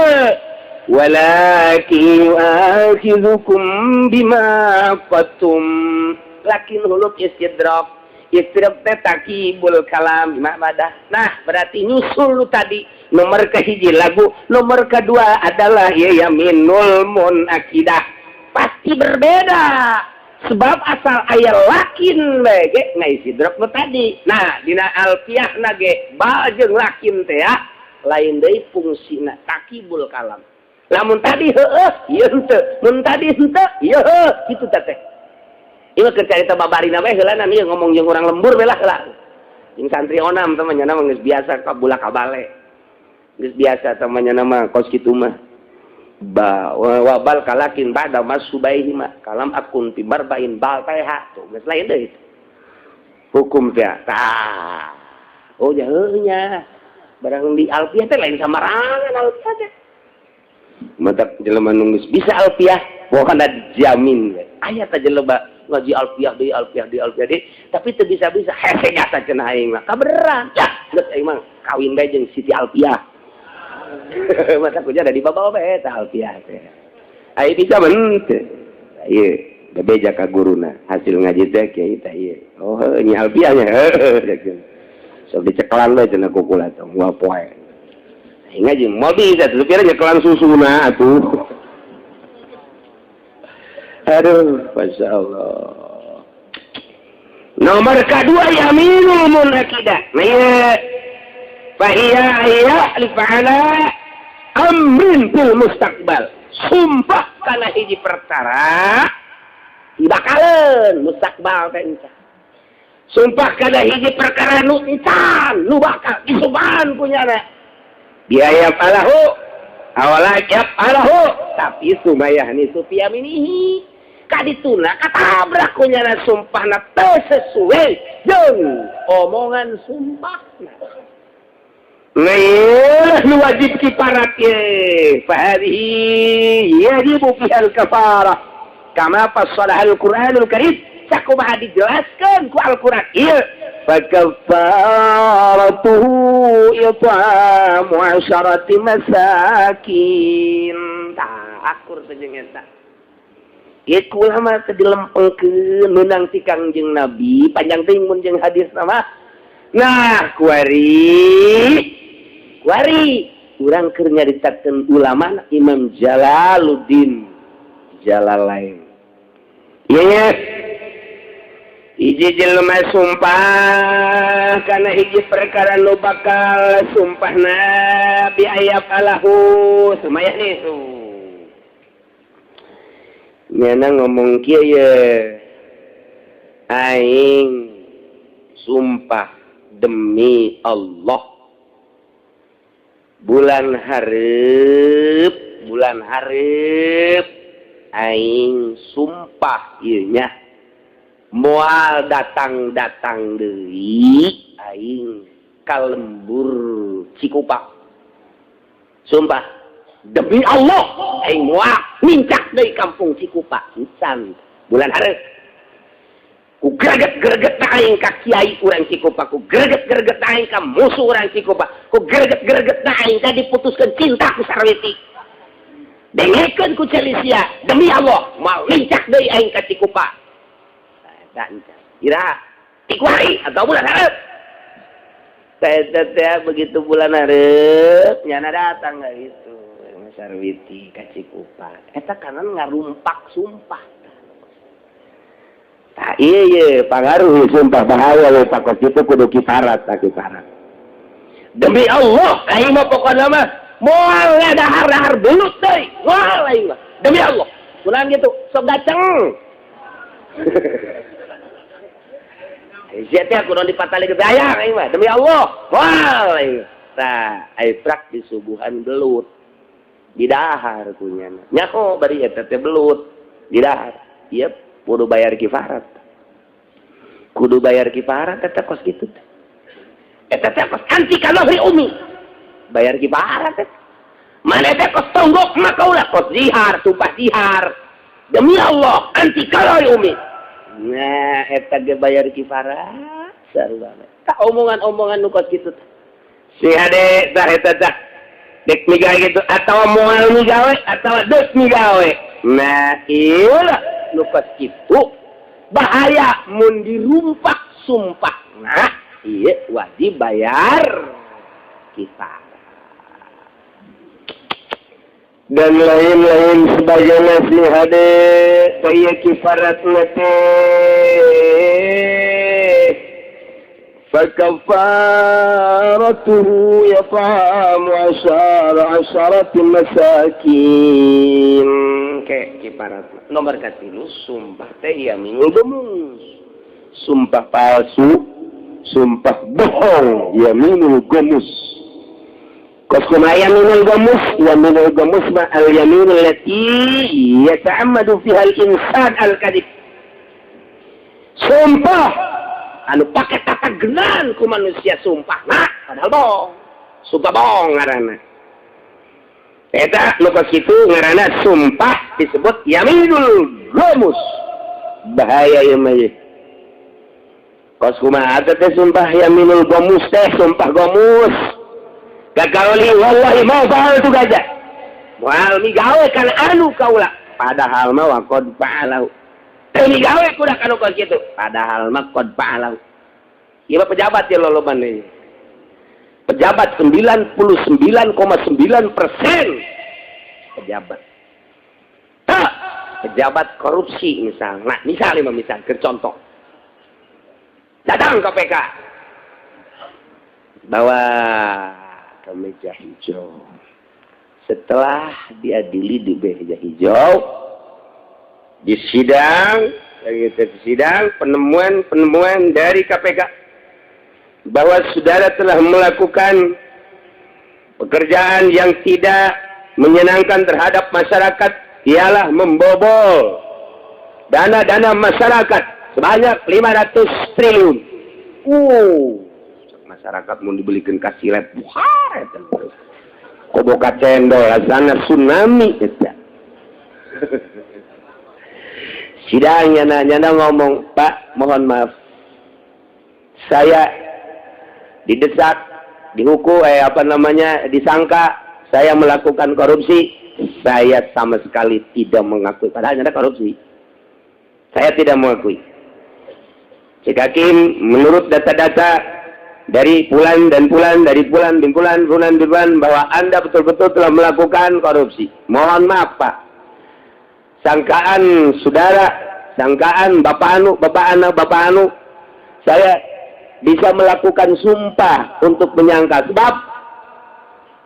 walakin yu'akhidhukum bima aqadtum. Lakin huruf istidrak, istidrak teh takibul kalam bima badah. Nah, berarti nyusul lu tadi nomor kehiji lagu, nomor kedua adalah ya yaminul munakidah. Pasti berbeda. Sebab asal aya lakin bae ge ngaistidrak nu tadi. Nah, dina alfiah na ge ba jeung lakin teh ya lain deui fungsina takibul kalam. Lamun tadi heueuh, ieu henteu. Mun tadi henteu, ieu heuh, kitu teh teh. Ieu mah keur carita babarina we heula ieu ngomong jeung urang lembur we lah heula. Jeung santri onam teh mah nya mah geus biasa ka bulak kabale. Geus biasa teh mah nya mah kos kitu mah. Ba wa bal kalakin ba'da masubaihi ma kalam akun fi barbain bal teh tuh geus lain deui. Hukum teh tah. Oh nya heueuh nya. Barang di alfiah teh lain samarangan alfiah teh. Mantap jelema nu geus bisa alfiah pokona dijamin we. Aya teh jelema ngaji alfiah deui, alfiah deui, alfiah deui, tapi teu bisa-bisa hese jasa cenah aing mah. Kabeneran. Ya, geus aing mah kawin bae jeung Siti Alfiah. Masa kuja ada di bawah bae eta alfiah teh. Ai bisa henteu. Ieu bebeja ka guruna hasil ngaji teh kiai teh ieu. Oh nya alfiahnya heueuh. Sok dicekelan we cenah ku kula teh moal poe. Ngaji moal bisa tuh kira nyekelan susuna atuh. Aduh, Masya Allah. Nomor kedua yaminul munakidah. Nah, iya. Fahiya yahlif ala amrin fil mustaqbal. Sumpah kana hiji perkara dibakaleun mustaqbal teh encan. Sumpah kana hiji perkara nu encan, nu bakal disumpahan punyana. Biaya falahu awala alahu tapi sumayahni fi yaminihi. Kadituna katabrak kunyana sumpahna teu sesuai jeung omongan sumpahna. Nah, nu wajib kifarat ye. Fahadihi yajibu fiha al-kafarah. Kama fassalaha al-Qur'anul Karim. Sakumaha dijelaskeun ku Al-Qur'an. Ieu fakafaratuhu it'amu 10 masakin. Tah akur teh jeung eta. Ieu ulama teh dilempengkeun meunang ti Kangjeng Nabi, panjang teuing mun jeung hadis mah. Nah, kuari kuari urang keur nyaritakeun ulama Imam Jalaluddin Jalalain. Ieu hiji jelema sumpah kana hiji perkara nu bakal sumpahna bi ayab alahu sumayah nih nyana ngomong kieu ye, aing sumpah demi Allah bulan hareup aing sumpah ieu nya moal datang-datang deui aing ka lembur Cikupa. Sumpah demi Allah aing moal nincak deui kampung Cikupa encan bulan hareup. Ku greget-greget aing ka kiai urang Cikupa, ku greget-greget aing ka musuh urang Cikupa, ku greget-greget aing ka diputuskeun cinta ku Sarwiti. Dengekeun ku Celisia, demi Allah moal nincak deui aing ka Cikupa. Eta encan ira ti atau bulan hareup. Saya begitu bulan hareup nyana datang nggak gitu Sarwiti ka Cikupa eta kanan ngarumpak sumpah. Tah iya iya pangaruh sumpah bahaya we pakos itu kudu kifarat tak kifarat. Demi Allah aing mah pokona mah moal dahar-dahar belut deui moal aing mah demi Allah. Kunaon gitu sok gaceng. Sia teh kudu dipatali ke bayang aing mah demi Allah moal aing. Tah ai prak disuguhan belut didahar kunyana. Nyaho bari eta teh belut didahar. Ieu kudu bayar kifarat. Kudu bayar kifarat eta kos kitu teh. Eta teh kos anti kalahri umi. Bayar kifarat teh. Mana teh kos tonggok maka ulah kos zihar, sumpah zihar. Demi Allah anti kalahri umi. Nah, eta ge bayar kifarat sarua. Tak omongan-omongan nu kos kitu teh. Si hade tah eta tah. Dek migawe gitu atawa moal migawe atawa deuk migawe. Nah, ieu lah nu kos kitu bahaya mun dirumpak sumpah. Nah, ieu wajib bayar kifarat. Dan lain-lain sebagainya si hade ieu kifarat teh. Fakafaratuhu yat'amu 10 masakin. Kayak kifarat nomor katilu sumpah teh yaminul ghamus. Sumpah palsu, sumpah bohong, yaminul ghamus. Kos kumaha yaminul ghamus? Yaminul ghamus ma al yaminul lati yata'ammadu fiha al insan al kadhib. Sumpah anu pake tatagenan ku manusia sumpah nah padahal bohong. Sumpah bohong ngaranna. Eta nu kos kitu ngaranna sumpah disebut yaminul ghamus. Bahaya ieu mah ieu. Kos kumaha teh sumpah yaminul ghamus teh sumpah ghamus. Kaqauli wallahi ma fa'altu kaza, moal migawe kana anu kaula, padahal mah wa qad fa'alahu. Teu migawe kuda kanu kos kitu, padahal mah qad fa'alahu. Ieu pejabat ya, loloban ini pejabat 99,9% pejabat. Tak, pejabat korupsi misal. Nah, misalnya, misal ke contoh datang KPK bawa ke meja hijau. Setelah diadili di meja hijau, di sidang, di sidang, penemuan-penemuan dari KPK bahwa saudara telah melakukan pekerjaan yang tidak menyenangkan terhadap masyarakat, ialah membobol dana-dana masyarakat sebanyak 500 triliun. Masyarakat mau dibelikan kasilet buhar eta. Koboka cendol rasana tsunami eta. Sidangnya nyana ngomong, "Pak, mohon maaf. Saya didesak, dihukum, apa namanya, disangka saya melakukan korupsi. Saya sama sekali tidak mengakui." Padahal nyana korupsi. "Saya tidak mengakui." Cek hakim, menurut data-data dari pulan dan pulan, dari pulan bin pulan, pulan bin pulan, bahwa Anda betul-betul telah melakukan korupsi. Mohon maaf, Pak. Sangkaan saudara, sangkaan Bapak Anu, Bapak Anu, Bapak Anu, saya bisa melakukan sumpah untuk menyangka. Sebab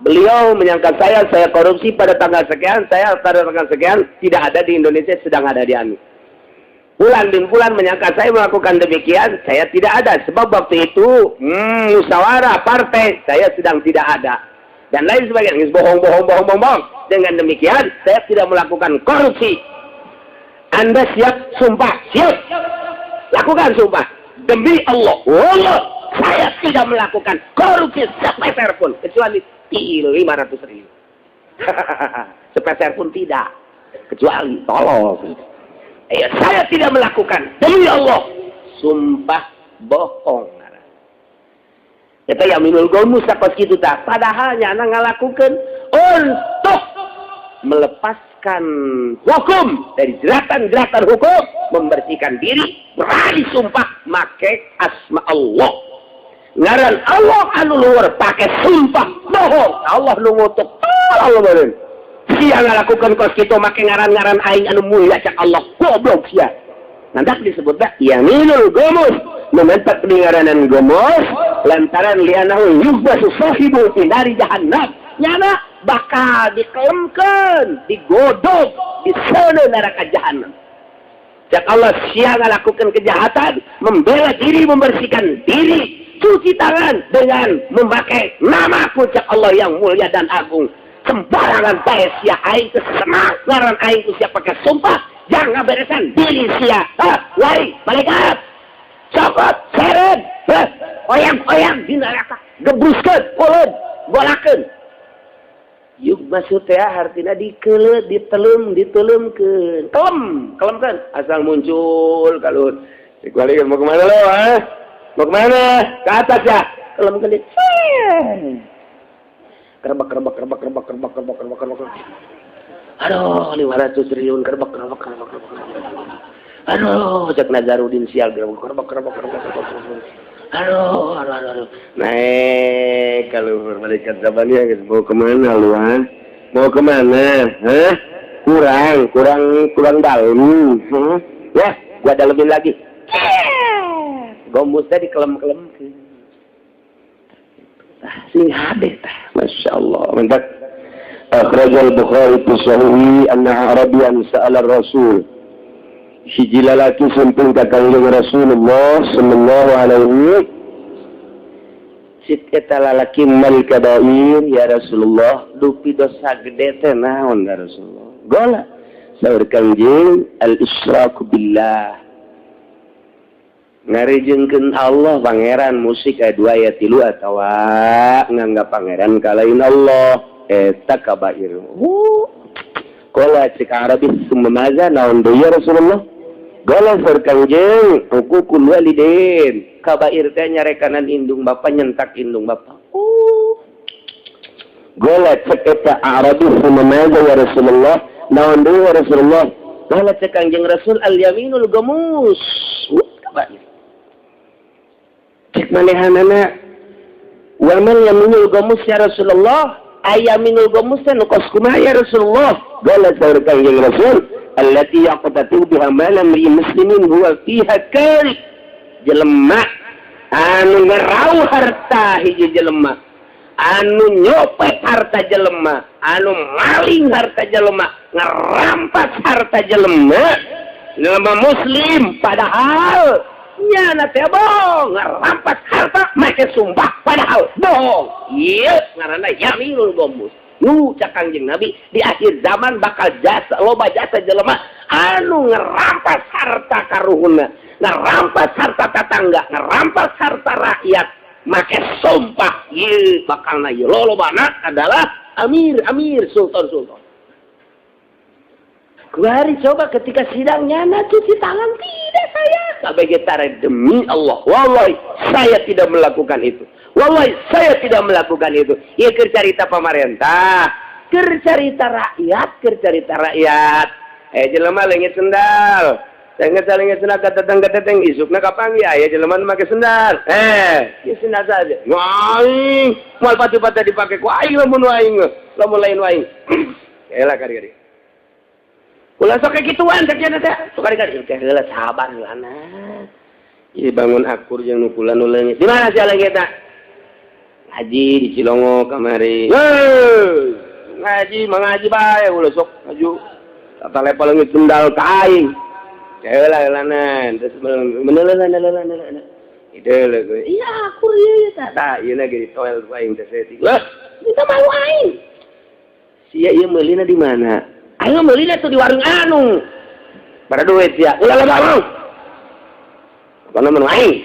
beliau menyangka saya korupsi pada tanggal sekian, saya pada tanggal sekian tidak ada di Indonesia, sedang ada di Anu. Pulan bin Pulan menyangka saya melakukan demikian, saya tidak ada. Sebab waktu itu, musyawarah partai, saya sedang tidak ada. Dan lain sebagainya. Bohong, bohong, bohong, bohong, bohong. Dengan demikian, saya tidak melakukan korupsi. Anda siap sumpah? Siap. Lakukan sumpah. Demi Allah. Allah, saya tidak melakukan korupsi sepeser pun. Kecuali 500 ribu. Sepeser pun tidak. Kecuali tolong. Ya, saya tidak melakukan. Demi Allah. Sumpah bohong. Kita yaminul ghamus sakos kitu tah. Padahal nyana ngalakukeun untuk melepaskan hukum dari jeratan-jeratan hukum, membersihkan diri, berani sumpah make asma Allah. Ngaran Allah anu luhur pakai sumpah bohong. Allah nu ngutuk. Allah beureun. Sia ngalakukeun kos kitu make ngaran-ngaran aing anu mulia, cak Allah, goblok sia. Nanti disebutnya yaminul ghamus, menentak di ngaranan ghamus lantaran li'annahu yughmasu sahibu fi nari jahannam, nyana bakal dikelemkeun, digodog di sana neraka jahannam. Cak Allah, sia ngalakukan kejahatan, membela diri, membersihkan diri, cuci tangan dengan memakai nama cak Allah yang mulia dan agung, sembarangan bae sia. Aing teu senang ngaran aing ku sia pakai sumpah, jangan beresan diri sia. Hah, lari malaikat cokot, seret, oyang-oyang di neraka, gebruskeun, ulun golakeun. Yuk, maksud teh artinya dikelet, ditelem, ditelemkeun, kelem, kelemkeun, asal muncul kalau dikuali. Mau kemana lo, ha? Mau kemana? Ke atas ya, kelemkeun, kerebak, kerebak, kerebak, kerebak, kerebak, kerebak, kerebak, kerebak. Aduh, 500 triliun, kerebak, kerebak, kerebak, kerebak. Aduh, cek Nazarudin, sial, kerebak, kerebak, kerebak, kerebak, kerebak. Aduh, aduh, aduh, aduh. Naik kalau malaikat zabaniyah, mau kemana lu, ha? Mau kemana? Hah? Kurang, kurang, kurang dalam. Huh? Ya, gua dalemin lagi. Ghamusnya dikelem-kelem. Sing hade tah. Masya Allah. Mantap. أخرج البخاري في صحيحه أن أعرابيا سأل الرسول, hiji lalaki sumping ka Kangjeng Rasulullah sallallahu alaihi. Cik eta lalaki, mal kabair ya Rasulullah? Dupi dosa gede teh naon ya Rasulullah? Qala, saur Kangjeng, al isyraku billah, ngarijengkeun Allah pangeran musyrik aya dua, aya tilu, atawa nganggap pangeran kalain Allah, eta kabair. Qala, cek Arabi, summa maza, naon deui ya Rasulullah? Qala, saur Kangjeng, uququl walidain, kabair teh nyarekanan indung bapa, nyentak indung bapa. Gola cek eta Arabi, "Summa ya Rasulullah?" Naon deui, ya Rasulullah? Gola cek Kangjeng Rasul, "Al yaminul gamus." Cek manehanana, "Wa mal yaminul gamus ya Rasulullah?" Ayaminul gamus teh nu kos kumaha, ya Rasulullah? Gola saur Kangjeng Rasul, "Allati yaqtatu biha mala muslimin huwa fiha karib." Jelema anu ngerau harta hiji jelema, anu nyopet harta jelema, anu maling harta jelema, ngerampas harta jelema, jelema muslim, padahal nyana teh bohong, ngerampas harta make sumpah padahal bohong, ieu ngaranna yaminul gomus. Nu cak Kangjeng Nabi, di akhir zaman bakal jasa loba jasa jelema anu ngerampas harta karuhunna, ngerampas harta tetangga, ngerampas harta rakyat make sumpah. Ieu bakalna ieu lolobana adalah amir amir, sultan sultan. Kuari coba ketika sidang nyana cuci tangan, "Tidak, saya KBG tarik, demi Allah, wallahi saya tidak melakukan itu, wallahi saya tidak melakukan itu." Ieu keur carita pamarentah, keur carita rakyat, keur carita rakyat. Eh, jelema leungit sendal. Leungit leungit sendal ka tetangga teteng, isukna kapanggih aya jelema nu make sendal. Eh, ieu sendal saja. Aing moal pati-pati dipake ku aing lamun aing, lamun lain aing. Elah, kari-kari. Ulah sok kayak gituan cek nya teh. Sok kari-kari teh heula, sabar heula. Ieu bangun akur jeung nu kula nu leungit. Di mana sih leungitna? Ngaji di Cilongo kamari. Heuh, ngaji mengaji bae, ulah sok maju. Tata level leungit sendal ka aing. Heula heulanan terus meneuleuh heula heula. Ide leuh. Iya, akur ieu tah. Tah, ieu na ge ditoel ku aing teh saeutik. Lah, minta malu aing. Sia ieu meulina di mana? Aing meulina tuh di warung anu. Pada duit sia. Ulah loba ngomong. Pokona mah nu aing.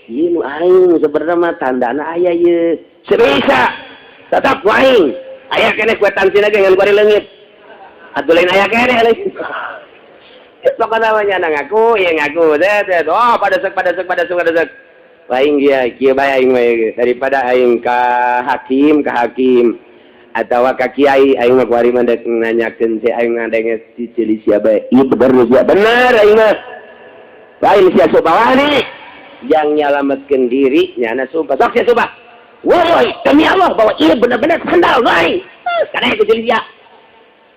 Ieu nu aing sebenarnya mah tandana aya ieu. Sebisa. Tetap nu aing. Aya keneh kuitansi ge ngan kuari leungit. Atuh lain aya keneh leungit. Pokoknya namanya anak ngaku, ya ngaku. Teh, oh, pada sek, pada sek, pada sek, pada sek. Aing dia, kieu bae aing mah daripada aing ka hakim atau ka kiai, aing mah kuari mah dek nanyakeun si aing ngadenge si cili sia bae. Ieu bener sia, bener aing mah. Lain sia sumpah wani. Yang nyalametkeun diri nyana sumpah. Sok sia sumpah. Woi, demi Allah bahwa ieu bener-bener sendal aing. Karena itu cili sia.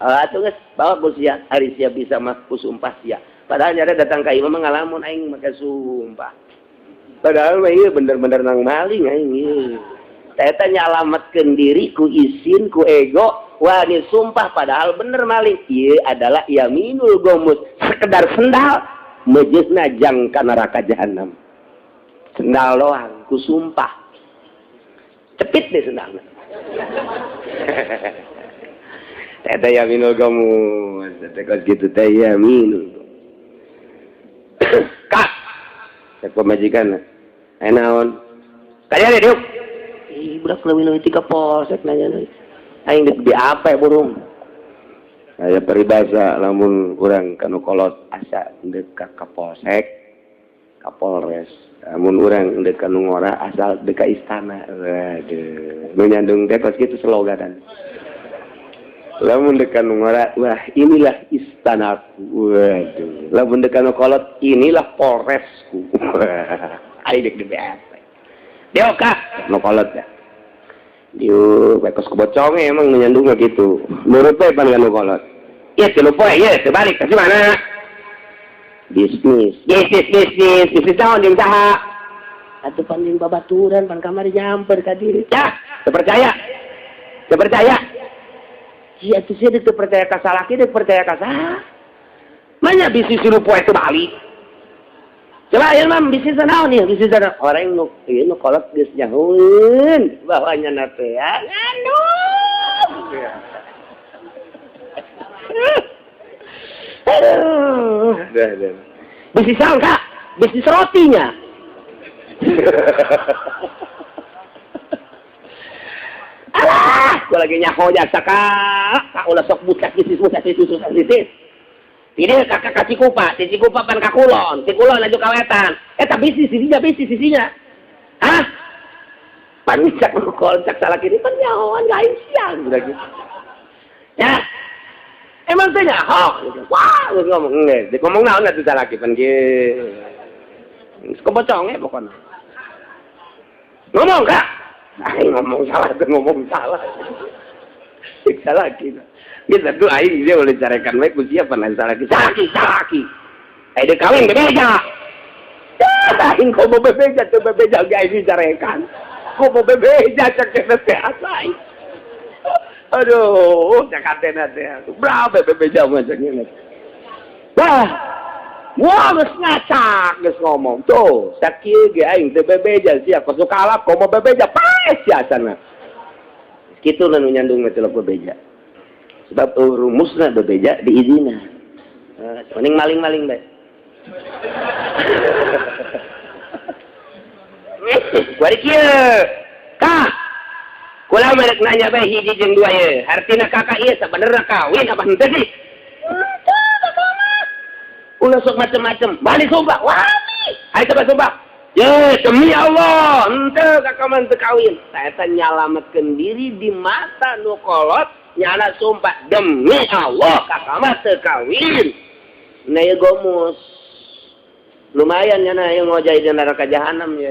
Ah, atuh geus bawa ku sia, ari sia bisa mah ku sumpah sia. Padahal nyada datang ka imah mah ngalamun aing make sumpah. Padahal mah ieu bener-bener nang maling aing ieu. Eta nyalametkeun diri ku isin, ku ego, wani sumpah padahal bener maling. Ieu adalah yaminul gomus, sekedar sendal meujeuhna jang ka neraka jahanam. Sendal doang ku sumpah. Cepit deh sendalna. Eta yaminul gomus, eta kos kitu teh yaminul. Kak, cek pamajikan. Aya naon? Kaya deh, diuk. Ih, budak leuwih-leuwih tiga polsek nanya. Aing di apa burung? Aya peribahasa, lamun urang kanu kolot asa deuk ka kapolsek, ka Polres. Lamun urang deuk ka nu ngora asal deuk ka istana. Waduh, nu nyandung teh kos kitu sloganan. Lamun deuk ka nu ngora, wah, inilah istanaku. Waduh. Lamun deuk ka nu kolot, inilah Polresku. Aing deuk di BAP. Diuk ka nu kolot ya. Diuk, bae kos kebocong emang nu nyandung gitu. Nurut we pan ka nu kolot. Ieu 3 poe ieu teu balik ka mana? Bisnis. Bisnis, bisnis, bisnis naon jeung saha? Atuh pan jeung babaturan pan kamari nyamper ka diri. Ya, teu percaya. Teu percaya. Iya tuh sih teu percaya ka salaki, teu percaya ka saha. Manya bisnis 3 poe teu balik. Coba ya mam, bisnis naon ieu? Bisnis naon? Orang nu ieu nu kolot geus nyahoeun bahwa nya teh ya ngandung. Aduh. Bisnis naon, Kak? Bisnis rotinya. Alah, gua lagi nyaho jasa kak. Kak ulah sok buset bisnis buset bisnis buset bisnis. Ini kakak ka Cikupa, ti Cikupa pan ka kulon, ti kulon aju ka wetan. Eta bisnis sisinya, bisnis sisinya. Hah? Pan cak kol cak salah kiri pan nyahoan aing siang udah gitu. Ya. Emang teh nyaho? Wah, geus ngomong geus. Ngomong naon atuh salaki pan kieu. Geus kebocong pokona. Ngomong kak? Aing ngomong salah tuh ngomong salah. Cek salaki. Geus atuh aing dia boleh carekan we ku sia pan salaki. Salaki, salaki. Eh dia kawin bebeja. Ya, aing komo bebeja teu bebeja ge aing dicarekan. Komo bebeja cek teh aing. Aduh, cek hatena teh. Berapa bebeja mah cek ngene. Wah, wah geus ngacak geus ngomong. Tuh, sakieu ge aing teu bebeja sia kos kalap komo bebeja paes sia sana. Kitu nu nyandung mah tilok bebeja. Sebab rumusna bebeja diizinan. Mending maling-maling bae. Kuari kieu. Kak, kula merek nanya bae hiji jeung dua ye. Artina kakak ieu sabenerna kawin apa henteu sih? Ulah sok macem-macem. Bali sumpah. Wani. Ayo coba sumpah. Ye, demi Allah, henteu kakak mah henteu kawin. Saya nyalametkeun diri di mata nu kolot, nyala sumpah demi Allah kakak mah teu kawin. Nah ieu gomus. Lumayan ya nah yang ngojai di neraka jahanam ya.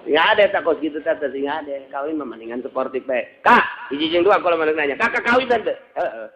Nggak ada takut gitu tata sih nggak ada. Kawin mah mendingan sportif bae. Kak, hiji jeung dua kalau mana nanya. Kakak kawin tante. Heeh.